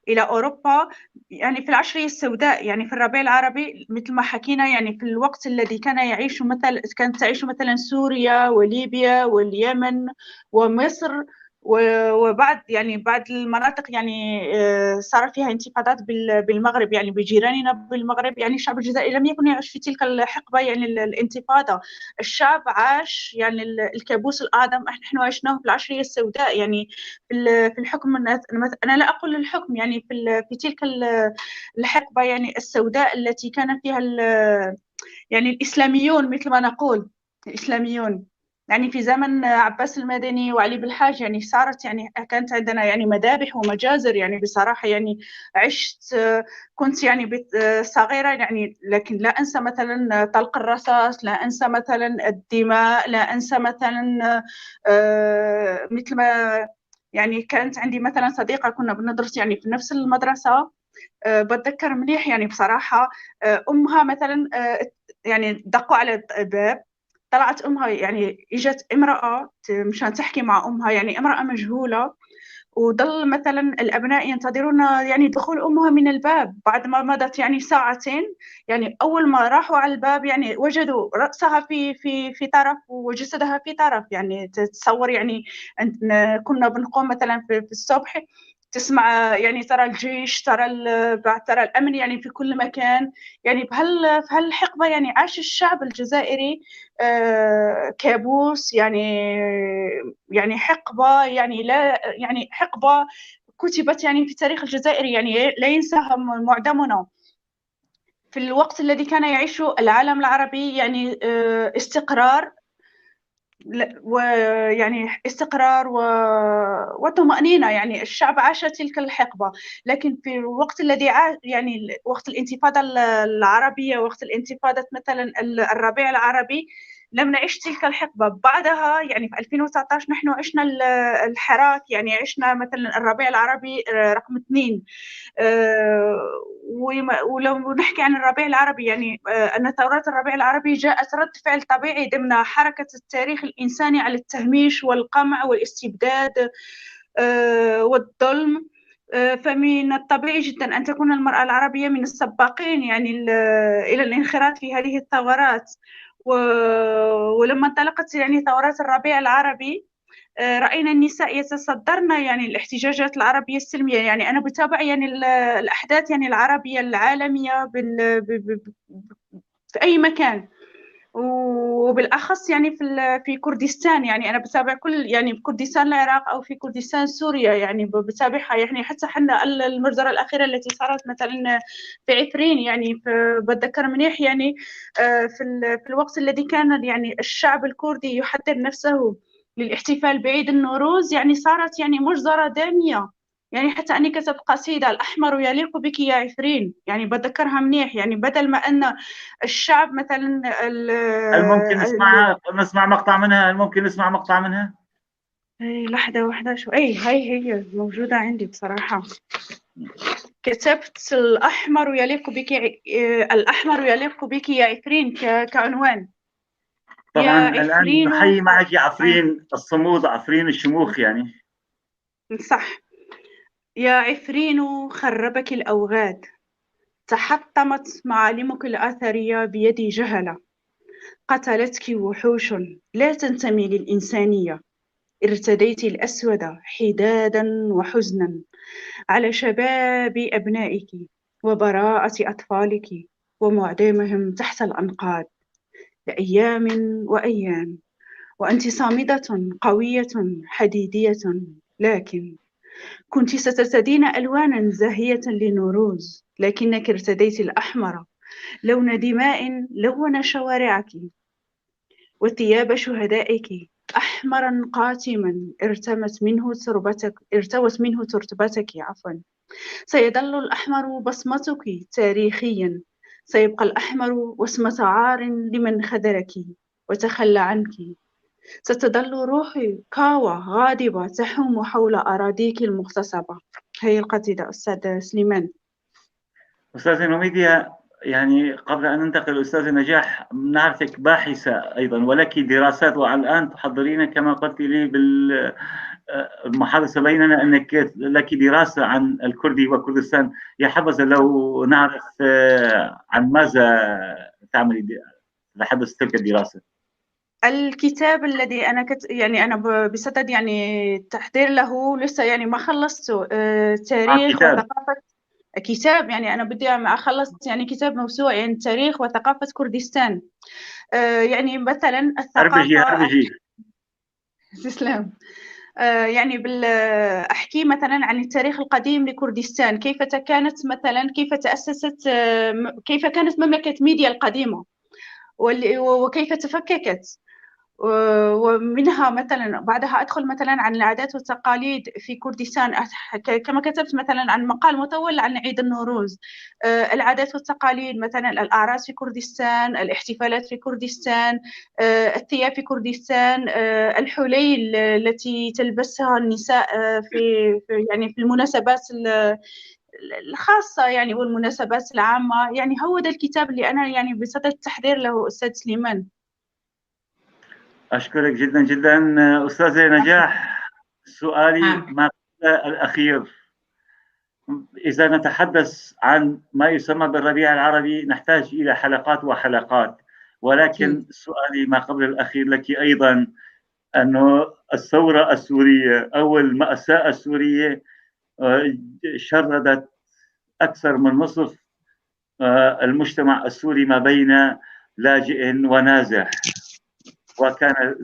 إلى أوروبا، يعني في العشرية السوداء، يعني في الربيع العربي مثل ما حكينا، يعني في الوقت الذي كان يعيش مثلا، كانت تعيش مثلا سوريا وليبيا واليمن ومصر وبعد يعني بعض المناطق يعني صار فيها انتفاضات بالمغرب، يعني بجيراننا بالمغرب. يعني الشعب الجزائري لم يكن يعيش في تلك الحقبة يعني الانتفاضة، الشعب عاش يعني الكابوس الأعظم نحن عشناه في العشرية السوداء، يعني في الحكم. أنا لا أقول الحكم، يعني في تلك الحقبة يعني السوداء التي كان فيها يعني الإسلاميون، مثل ما نقول الإسلاميون، يعني في زمن عباس المدني وعلي بالحاج، يعني صارت يعني كانت عندنا يعني مذابح ومجازر، يعني بصراحة يعني عشت، كنت يعني صغيرة يعني، لكن لا أنسى مثلا طلق الرصاص، لا أنسى مثلا الدماء، لا أنسى مثلا مثل ما يعني كانت عندي مثلا صديقة كنا بندرس يعني في نفس المدرسة، بتذكر مليح يعني بصراحة، أمها مثلا يعني دقوا على الباب، طلعت أمها، يعني إجت امرأة مشان تحكي مع أمها، يعني امرأة مجهولة، وظل مثلا الأبناء ينتظرون يعني دخول أمها من الباب بعد ما مضت يعني ساعتين. يعني أول ما راحوا على الباب يعني وجدوا رأسها في في في طرف وجسدها في طرف. يعني تتصور يعني كنا بنقوم مثلا في الصبح تسمع يعني ترى الجيش، ترى ترى الأمن يعني في كل مكان. يعني في هالحقبة يعني عاش الشعب الجزائري كابوس، يعني حقبة يعني لا يعني حقبة كتبت يعني في التاريخ الجزائري يعني لا ينساها معظمنا. في الوقت الذي كان يعيش العالم العربي يعني استقرار، ويعني استقرار وطمأنينة، يعني الشعب عاش تلك الحقبة. لكن في الوقت الذي يعني وقت الانتفاضة العربية، وقت الانتفاضة مثلا الربيع العربي، لم نعيش تلك الحقبة. بعدها يعني في 2019 نحن عشنا الحراك، يعني عشنا مثلا الربيع العربي رقم 2. ولو نحكي عن الربيع العربي، يعني أن ثورات الربيع العربي جاءت رد فعل طبيعي ضمن حركة التاريخ الإنساني على التهميش والقمع والاستبداد والظلم. فمن الطبيعي جدا أن تكون المرأة العربية من السباقين يعني إلى الانخراط في هذه الثورات. ولما انطلقت يعني ثورات الربيع العربي، رأينا النساء يتصدرن يعني الاحتجاجات العربية السلمية. يعني أنا بتابع يعني الأحداث يعني العربية العالمية في أي مكان، وبالأخص يعني في كردستان. يعني أنا بتابع كل يعني في كردستان العراق أو في كردستان سوريا، يعني بتابعها. يعني حتى حنا المجزرة الأخيرة التي صارت مثلا في عفرين، يعني بتذكر منيح يعني في الوقت الذي كان يعني الشعب الكردي يحضر نفسه للاحتفال بعيد النوروز، يعني صارت يعني مجزرة دامية. يعني حتى أني كتبت قصيدة الأحمر يليق بك يا عفرين، يعني بتذكرها منيح. يعني بدل ما أن الشعب مثلا هل ممكن نسمع مقطع منها؟ هل ممكن نسمع مقطع منها؟ أي لحظة واحدة، شو أي هاي هي موجودة عندي بصراحة. كتبت الأحمر يليق بك، الأحمر يليق بك يا عفرين كعنوان. طبعا الآن نحيي معك يا عفرين الصمود، عفرين الشموخ يعني. صح. يا عفرين خربك الأوغاد، تحطمت معالمك الأثرية بيد جهلة، قتلتك وحوش لا تنتمي للإنسانية، ارتديت الأسود حدادا وحزنا على شباب أبنائك وبراءة أطفالك ومعدمهم تحت الأنقاض لأيام وأيام، وأنت صامدة قوية حديدية، لكن كنت سترتدين ألوانا زاهية لنوروز، لكنك ارتديت الأحمر لون دماء لون شوارعك وثياب شهدائك أحمرا قاتما ارتوت منه تربتك عفوا. سيظل الأحمر بصمتك تاريخيا، سيبقى الأحمر وسمة عار لمن خذلك وتخلى عنك. ستظل روحي كاوة غاضبة تحوم حول أراضيك المغتصبة. هي القصيدة أستاذ سليمان. أستاذة نوميديا، يعني قبل أن ننتقل أستاذة نجاح، نعرفك باحثة أيضا ولك دراسات، والآن تحضرين كما قلت لي بالمحادثة بيننا أنك لك دراسة عن الكردي وكردستان. يا حبذا لو نعرف عن ماذا تعملي لحدث تلك الدراسة. الكتاب الذي أنا يعني أنا بصدد يعني التحضير له، لسه يعني ما خلصته، تاريخ وثقافة كتاب، يعني أنا بدي أخلص يعني كتاب موسوعي يعني تاريخ وثقافة كردستان. يعني مثلا الثقافة أربجي. تسلم. يعني أحكي مثلا عن التاريخ القديم لكردستان، كيف كانت مثلا، كيف تأسست، كيف كانت مملكة ميديا القديمة وكيف تفككت، ومنها مثلا بعدها أدخل مثلا عن العادات والتقاليد في كردستان، كما كتبت مثلا عن مقال مطول عن عيد النوروز، العادات والتقاليد مثلا الأعراس في كردستان، الاحتفالات في كردستان، الثياب في كردستان، الحلي التي تلبسها النساء في يعني في المناسبات الخاصة يعني والمناسبات العامة. يعني هو ده الكتاب اللي أنا يعني بصدد التحضير له أستاذ سليمان. أشكرك جدا جدا أستاذة نجاح. سؤالي ما قبل الأخير، إذا نتحدث عن ما يسمى بالربيع العربي نحتاج إلى حلقات وحلقات، ولكن سؤالي ما قبل الأخير لك أيضا، أنه الثورة السورية أو المأساة السورية شردت أكثر من نصف المجتمع السوري ما بين لاجئ ونازح، وكان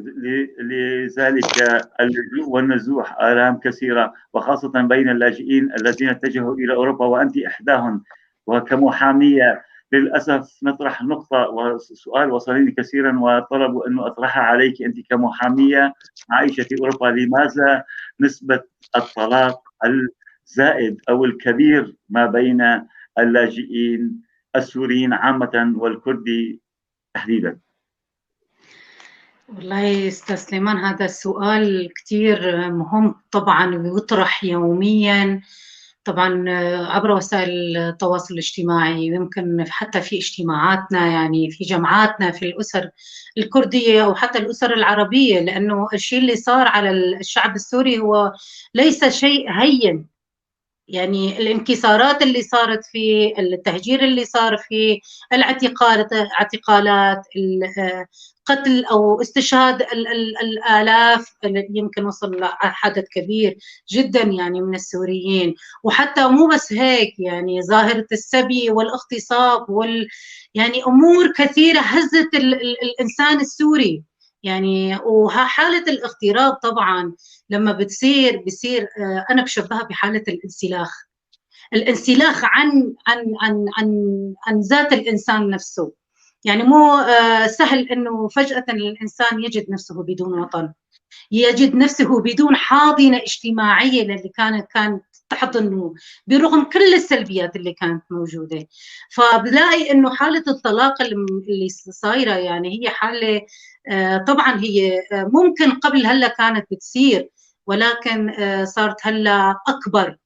لذلك اللجوء والنزوح آلام كثيرة، وخاصة بين اللاجئين الذين اتجهوا إلى أوروبا وأنت إحداهم. وكمحامية للأسف نطرح نقطة وسؤال وصلني كثيرا وطلبوا أنه أطرحها عليك أنت كمحامية عايشة في أوروبا، لماذا نسبة الطلاق الزائد أو الكبير ما بين اللاجئين السوريين عامة والكردي تحديدا؟ والله أستاذ سليمان، هذا السؤال كثير مهم طبعا ويطرح يوميا طبعا عبر وسائل التواصل الاجتماعي، ويمكن حتى في اجتماعاتنا، يعني في جمعاتنا في الأسر الكردية أو حتى الأسر العربية، لأنه الشيء اللي صار على الشعب السوري هو ليس شيء هين. يعني الانكسارات اللي صارت فيه، التهجير اللي صار فيه، الاعتقالات، قتل أو استشهاد الآلاف، يمكن وصل لحدد كبير جدا يعني من السوريين. وحتى مو بس هيك، يعني ظاهرة السبي والاغتصاب يعني أمور كثيرة هزت الإنسان السوري. يعني وحالة الاغتراب طبعا لما بتصير بصير أنا بشبهها بحالة الانسلاخ، الانسلاخ عن عن عن عن عن ذات الإنسان نفسه. يعني مو سهل إنه فجأة الإنسان يجد نفسه بدون وطن، يجد نفسه بدون حاضنة اجتماعية اللي كانت تحضنه برغم كل السلبيات اللي كانت موجودة. فبلاقي إنه حالة الطلاق اللي صايرة يعني هي حالة طبعا هي ممكن قبل هلا كانت بتصير، ولكن صارت هلا أكبر،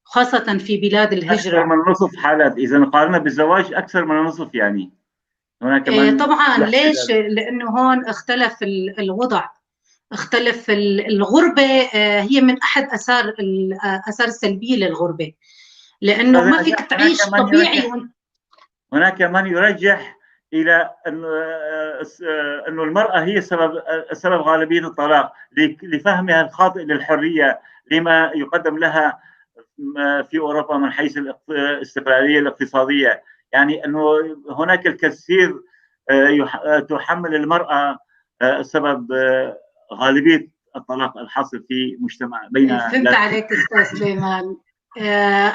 خاصة في بلاد الهجرة. أكثر من نصف حالات إذا قارنا بالزواج، أكثر من نصف يعني هناك من طبعا. ليش؟ لأنه هون اختلف الوضع، اختلف الغربة، هي من أحد آثار الآثار السلبية للغربة، لأنه ما فيك تعيش طبيعي. هناك من يرجح إلى أنه المرأة هي سبب غالبية الطلاق لفهمها الخاطئ للحرية، لما يقدم لها في أوروبا من حيث الاستقلالية الاقتصادية. يعني أنه هناك الكثير تحمل المرأة سبب غالبية الطلاق الحاصل في مجتمع بين. فهمت عليك أستاذ سليمان.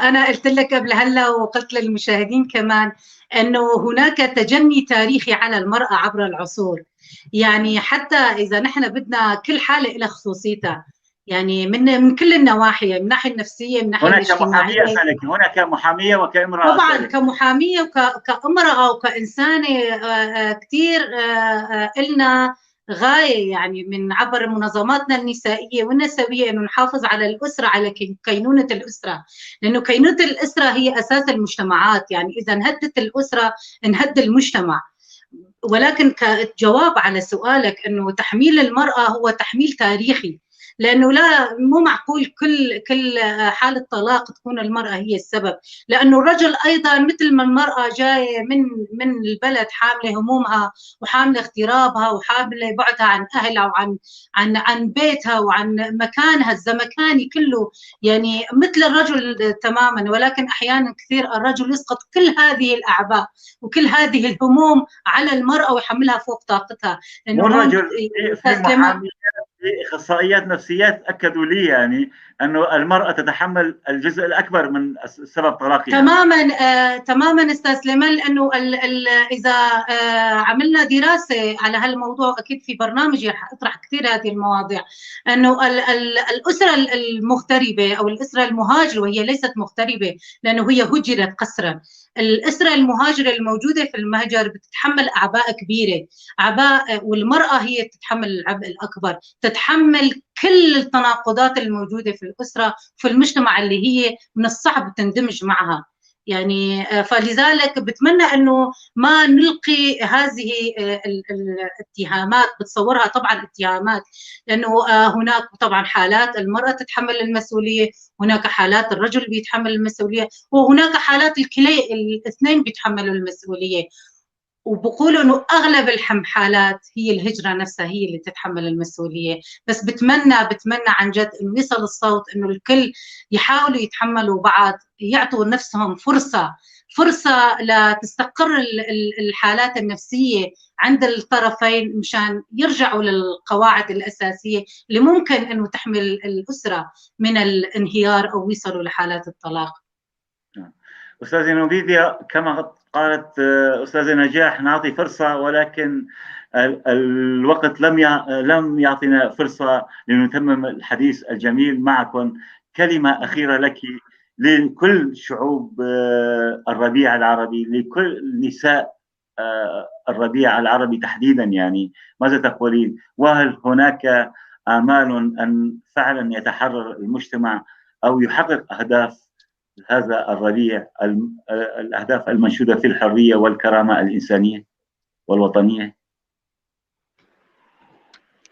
أنا قلت لك قبل هلا وقلت للمشاهدين كمان أنه هناك تجني تاريخي على المرأة عبر العصور. يعني حتى إذا نحن بدنا كل حالة لها خصوصيتها، يعني من كل النواحي، من الناحية النفسية، من الناحية الاجتماعية. هناك محامية وكامرأة. طبعا كمحامية وكامرأة وكإنسانة كثير إلنا غاية يعني من عبر منظماتنا النسائية والنسوية إنه نحافظ على الأسرة، على كينونة الأسرة، لأنه كينونة الأسرة هي أساس المجتمعات. يعني إذا انهدت الأسرة انهد المجتمع. ولكن كجواب على سؤالك إنه تحميل المرأة هو تحميل تاريخي، لأنه لا مو معقول كل حالة طلاق تكون المرأة هي السبب، لأنه الرجل أيضا مثل ما المرأة جاية من البلد حاملة همومها وحاملة اغترابها وحاملة بعدها عن أهلها وعن عن عن بيتها وعن مكانها الزمكاني كله، يعني مثل الرجل تماما. ولكن أحيانا كثير الرجل يسقط كل هذه الأعباء وكل هذه الهموم على المرأة ويحملها فوق طاقتها. لأنه الرجل في اخصائيات نفسيات اكدوا لي يعني انه المراة تتحمل الجزء الاكبر من سبب طلاقها. تماما تماما استاذ سليمان، لانه اذا عملنا دراسة على هالموضوع، اكيد في برنامجي رح اطرح كثير هذه المواضيع، انه الاسرة المغتربه او الاسرة المهاجره، وهي ليست مغتربه لانه هي هجرت قسرا، الاسرة المهاجره الموجودة في المهجر بتتحمل اعباء كبيرة، اعباء، والمراة هي تتحمل العبء الاكبر، تتحمل كل التناقضات الموجودة في الأسرة في المجتمع اللي هي من الصعب تندمج معها. يعني فلذلك بتمنى أنه ما نلقي هذه الاتهامات، بتصورها طبعا اتهامات، لأنه هناك طبعا حالات المرأة تتحمل المسؤولية، هناك حالات الرجل بيتحمل المسؤولية، وهناك حالات الكلي الاثنين بيتحملوا المسؤولية. وبقولوا انه اغلب الحالات هي الهجرة نفسها هي اللي تتحمل المسؤولية. بس بتمنى عن جد انه يصل الصوت، انه الكل يحاولوا يتحملوا بعض، يعطوا نفسهم فرصة لتستقر الحالات النفسية عند الطرفين مشان يرجعوا للقواعد الاساسية اللي ممكن انه تحمل الاسرة من الانهيار او يصلوا لحالات الطلاق. أستاذة نوميديا، كما قالت أستاذة نجاح نعطي فرصة، ولكن الوقت لم يعطينا فرصة لنتمم الحديث الجميل معكم. كلمة أخيرة لك لكل شعوب الربيع العربي، لكل نساء الربيع العربي تحديدا، يعني ماذا تقولين؟ وهل هناك آمال أن فعلا يتحرر المجتمع أو يحقق أهداف هذا الربيع، الأهداف المنشودة في الحرية والكرامة الإنسانية والوطنية؟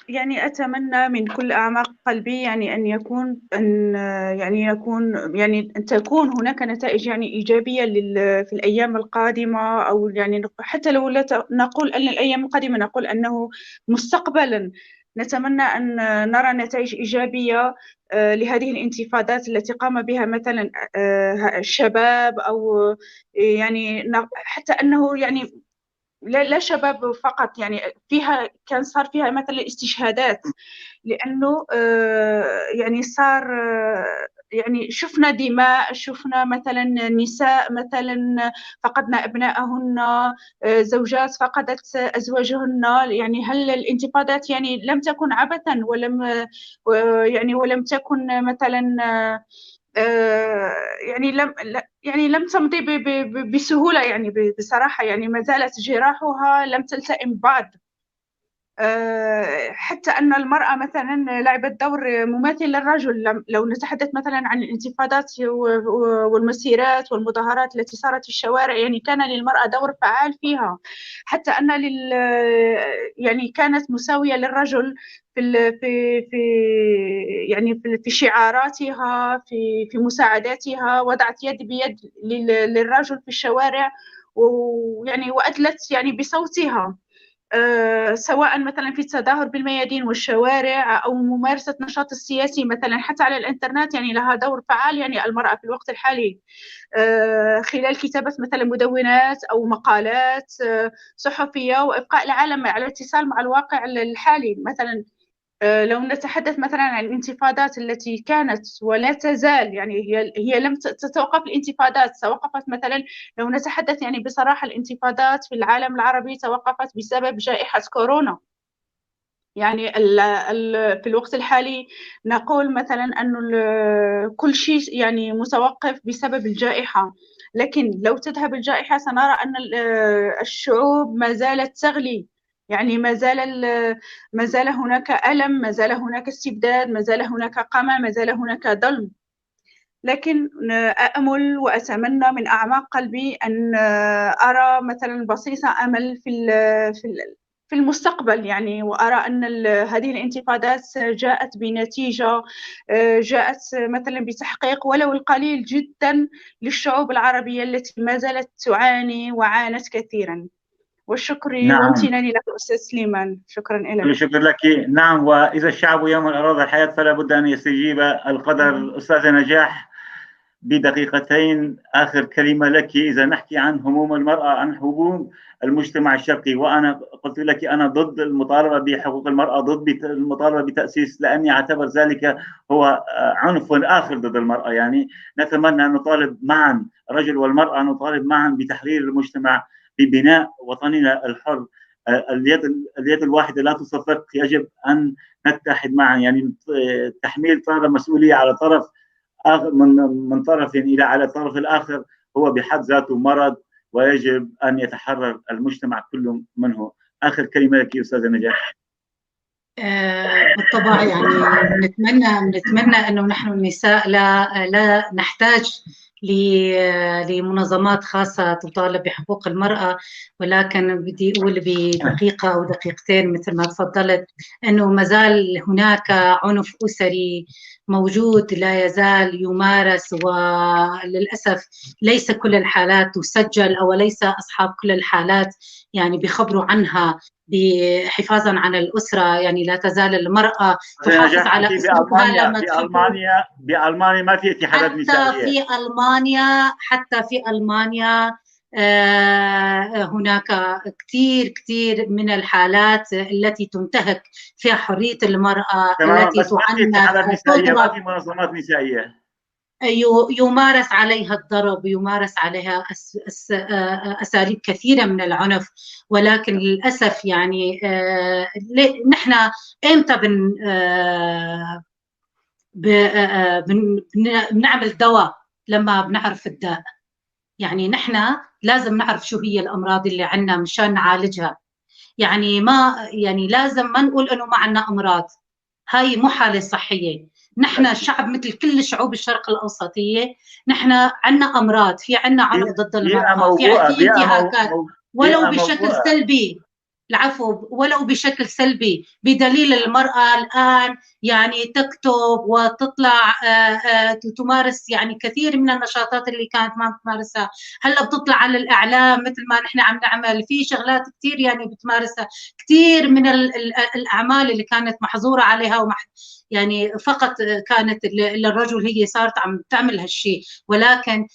يعني أتمنى من كل أعماق قلبي يعني أن يكون أن يعني يكون يعني أن تكون هناك نتائج يعني إيجابية في الأيام القادمة، أو يعني حتى لو لا نقول أن الأيام القادمة، نقول أنه مستقبلا نتمنى أن نرى نتائج إيجابية لهذه الانتفاضات التي قام بها مثلا الشباب، أو يعني حتى أنه يعني لا شباب فقط، يعني فيها كان صار فيها مثلا استشهادات، لأنه يعني صار يعني شفنا دماء، شفنا مثلا نساء مثلا فقدنا أبنائهن، زوجات فقدت أزواجهن. يعني هل الانتفاضات يعني لم تكن عبثا، ولم يعني ولم تكن مثلا يعني لم يعني لم تمضي بسهولة، يعني بصراحة يعني ما زالت جراحها لم تلتئم بعد. حتى أن المرأة مثلا لعبت دور مماثل للرجل. لو نتحدث مثلا عن الانتفاضات والمسيرات والمظاهرات التي صارت في الشوارع، يعني كان للمرأة دور فعال فيها، حتى أن يعني كانت مساوية للرجل في في في يعني في شعاراتها، في مساعداتها، وضعت يد بيد للرجل في الشوارع، ويعني وأدلت يعني بصوتها، سواء مثلا في التظاهر بالميادين والشوارع أو ممارسة نشاط السياسي مثلا حتى على الإنترنت، يعني لها دور فعال يعني المرأة في الوقت الحالي، خلال كتابة مثلا مدونات أو مقالات صحفية، وإبقاء العالم على اتصال مع الواقع الحالي. مثلا لو نتحدث مثلا عن الانتفاضات التي كانت ولا تزال، يعني هي لم تتوقف الانتفاضات، توقفت مثلا لو نتحدث يعني بصراحة الانتفاضات في العالم العربي توقفت بسبب جائحة كورونا. يعني في الوقت الحالي نقول مثلا أن كل شيء يعني متوقف بسبب الجائحة، لكن لو تذهب الجائحة سنرى أن الشعوب ما زالت تغلي، يعني ما زال هناك ألم، ما زال هناك استبداد، ما زال هناك قمع، ما زال هناك ظلم. لكن أأمل وأتمنى من أعماق قلبي أن أرى مثلا بصيص أمل في المستقبل، يعني وأرى أن هذه الانتفاضات جاءت بنتيجة، جاءت مثلا بتحقيق ولو القليل جدا للشعوب العربية التي ما زالت تعاني وعانت كثيرا. والشكر وامتناني لك أستاذ سليمان، شكرا لك. شكرا لك. نعم، وإذا الشعب يوما أراد الحياة فلا بد أن يستجيب القدر. أستاذة نجاح، بدقيقتين آخر كلمة لك. إذا نحكي عن هموم المرأة، عن هموم المجتمع الشرقي، وأنا قلت لك أنا ضد المطالبة بحقوق المرأة، ضد المطالبة بتأسيس، لأني أعتبر ذلك هو عنف آخر ضد المرأة. يعني نتمنى أن نطالب معا، الرجل والمرأة، نطالب معا بتحرير المجتمع، ببناء وطننا الحر. اليد الواحدة لا تصفق، يجب أن نتحد معا. يعني تحميل طرف مسؤولية على طرف من طرف إلى على الطرف الآخر هو بحد ذاته مرض، ويجب أن يتحرر المجتمع كله منه. آخر كلمة لك أستاذة نجاح. بالطبع يعني نتمنى أنه نحن النساء لا نحتاج لمنظمات خاصة تطالب بحقوق المرأة، ولكن بدي أقول بدقيقة أو دقيقتين مثل ما تفضلت أنه ما زال هناك عنف أسري موجود لا يزال يمارس، وللأسف ليس كل الحالات تسجل أو ليس أصحاب كل الحالات يعني بيخبروا عنها حفاظا على الأسرة. يعني لا تزال المرأة تحافظ على أسرتها لما بألمانيا ما في اتحادات نسائية. حتى في ألمانيا هناك كثير كثير من الحالات التي تنتهك فيها حرية المرأة، التي تعنف، ما في منظمات نسائية. يمارس عليها الضرب، ويمارس عليها أساليب كثيرة من العنف. ولكن للأسف يعني نحن إمتى بنعمل دواء؟ لما بنعرف الداء. يعني نحن لازم نعرف شو هي الأمراض اللي عندنا مشان نعالجها. يعني ما يعني لازم ما نقول إنه ما عندنا أمراض، هاي مو حالة صحية. نحن شعب مثل كل شعوب الشرق الأوسطية، نحن عندنا أمراض، في عندنا عنف ضد المرأة، في انتهاكات ولو بشكل سلبي، العفو، ولو بشكل سلبي، بدليل المرأة الآن يعني تكتب وتطلع تمارس يعني كثير من النشاطات اللي كانت ما بتمارسها، هلا بتطلع على الإعلام مثل ما نحن عم نعمل، في شغلات كثير يعني بتمارسها، كثير من الأعمال اللي كانت محظورة عليها يعني فقط كانت للرجل، هي صارت عم تعمل هالشيء. ولكن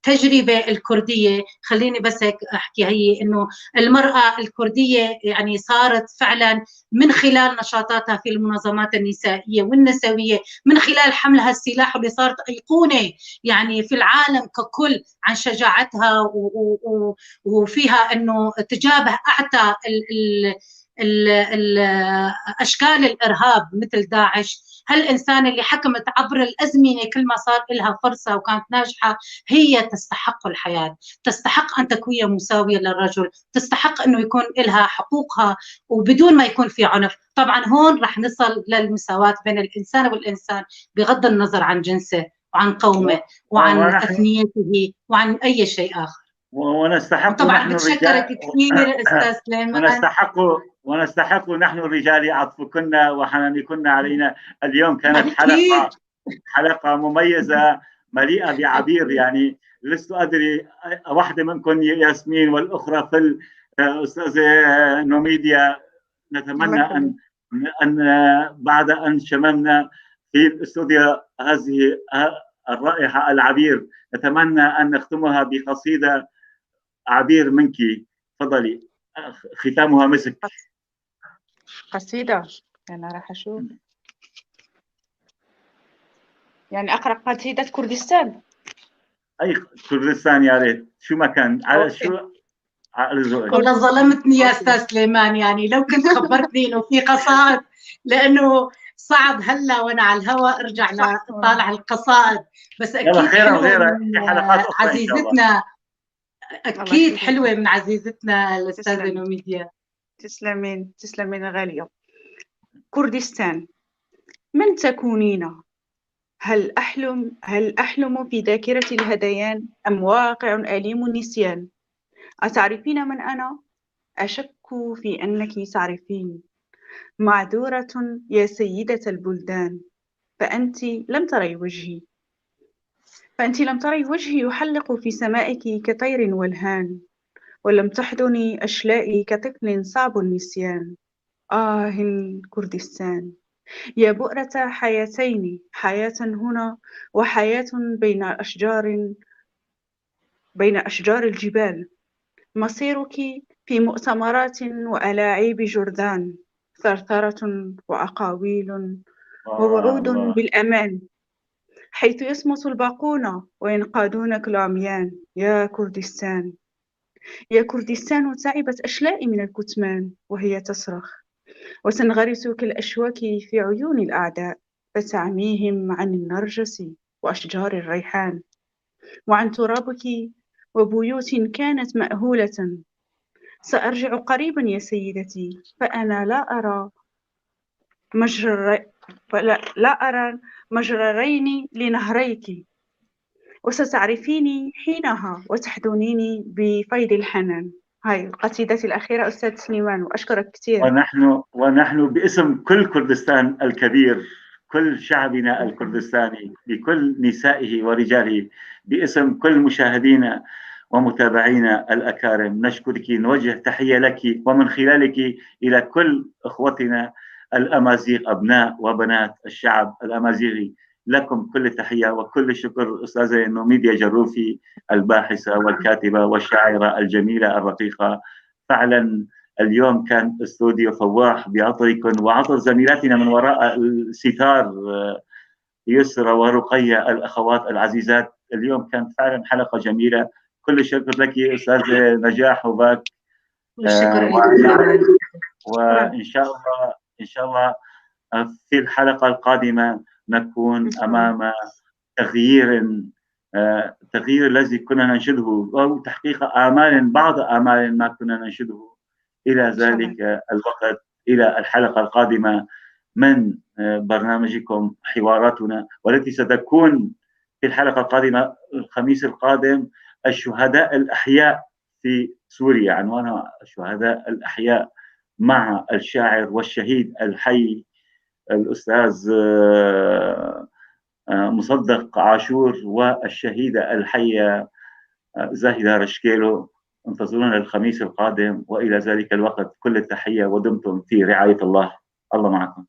التجربة الكردية، خليني بس هيك أحكي، هي إنه المرأة الكردية يعني صارت فعلا من خلال نشاطاتها في المنظمات النسائية والنسوية، من خلال حملها السلاح واللي صارت أيقونة يعني في العالم ككل عن شجاعتها وفيها إنه تجابه أعتى أشكال الإرهاب مثل داعش. هالإنسان اللي حكمت عبر الأزمنة كل ما صار لها فرصة وكانت ناجحة، هي تستحق الحياة، تستحق أن تكون مساوية للرجل، تستحق أنه يكون لها حقوقها وبدون ما يكون في عنف. طبعا هون رح نصل للمساواة بين الإنسان والإنسان بغض النظر عن جنسه وعن قومه وعن أثنيته وعن أي شيء آخر. ونستحق طبعا بتشكرك كثير أستاذ سليمان، ونستحق نحن الرجال عطفكن وحنانكن علينا. اليوم كانت حلقة مميزة مليئة بعبير، يعني لست أدري واحدة منكم ياسمين والأخرى في الأستاذة نوميديا. نتمنى أن بعد أن شممنا في الاستوديو هذه الرائحة العبير، نتمنى أن نختمها بقصيدة عبير منك. تفضلي، ختامها مسك. قصيدة أنا راح أشوف، يعني أقرأ قصيدة كردستان. أي كردستان يا ريت، شو ما كان على شو على ذوقك. والله ظلمتني يا أستاذ سليمان، يعني لو كنت خبرتني إنه في قصائد، لأنه صعب هلا وأنا على الهواء أرجع لطالع القصائد، بس أكيد حلوة من عزيزتنا، أكيد حلوة من عزيزتنا الأستاذة نوميديا. تسلمين تسلمين غالية. كردستان، من تكونين؟ هل أحلم في ذاكرة الهذيان أم واقع أليم النسيان؟ أتعرفين من أنا؟ أشك في أنك تعرفين. معذورة يا سيدة البلدان، فأنت لم تري وجهي، يحلق في سمائك كطير ولهان، ولم تحضني أشلائي كطفل صعب النسيان. آه كردستان، يا بؤرة حياتين، حياة هنا وحياة بين أشجار الجبال. مصيرك في مؤتمرات وألاعيب جردان، ثرثرة وأقاويل ووعود بالأمان، حيث يصمت الباقون وينقادون كالعميان. يا كردستان، يا كردستان، تعبت أشلائي من الكتمان وهي تصرخ وتنغرس كالأشواك في عيون الأعداء، فتعميهم عن النرجس وأشجار الريحان، وعن ترابك وبيوت كانت مأهولة. سأرجع قريبا يا سيدتي، فأنا لا أرى مجررين لنهريك، وستعرفيني حينها وتحضنيني بفيض الحنان. هاي القصيدة الأخيرة أستاذ سليمان، وأشكرك كثير. ونحن باسم كل كردستان الكبير، كل شعبنا الكردستاني بكل نسائه ورجاله، باسم كل مشاهدينا ومتابعينا الأكارم، نشكرك، نوجه تحية لك ومن خلالك إلى كل إخوتنا الأمازيغ، أبناء وبنات الشعب الأمازيغي. لكم كل التحية وكل الشكر أستاذة نوميديا جروفي، الباحثة والكاتبة والشاعرة الجميلة الرقيقة. فعلا اليوم كان استوديو فواح بعطركم وعطر زميلاتنا من وراء الستار. يسرى ورقية الأخوات العزيزات. اليوم كانت فعلا حلقة جميلة. كل الشكر لك أستاذة نجاح وباك. والشكر لك. وإن شاء الله إن شاء الله في الحلقة القادمة نكون أمام تغيير الذي كنا ننشده، أو تحقيق آمال، بعض آمال ما كنا ننشده. إلى ذلك الوقت، إلى الحلقة القادمة من برنامجكم حواراتنا، والتي ستكون في الحلقة القادمة الخميس القادم، الشهداء الأحياء في سوريا، عنوانها الشهداء الأحياء، مع الشاعر والشهيد الحي الأستاذ مصدق عاشور والشهيدة الحية زاهدة رشكيلو. انتظرونا الخميس القادم، وإلى ذلك الوقت كل التحية، ودمتم في رعاية الله. الله معكم.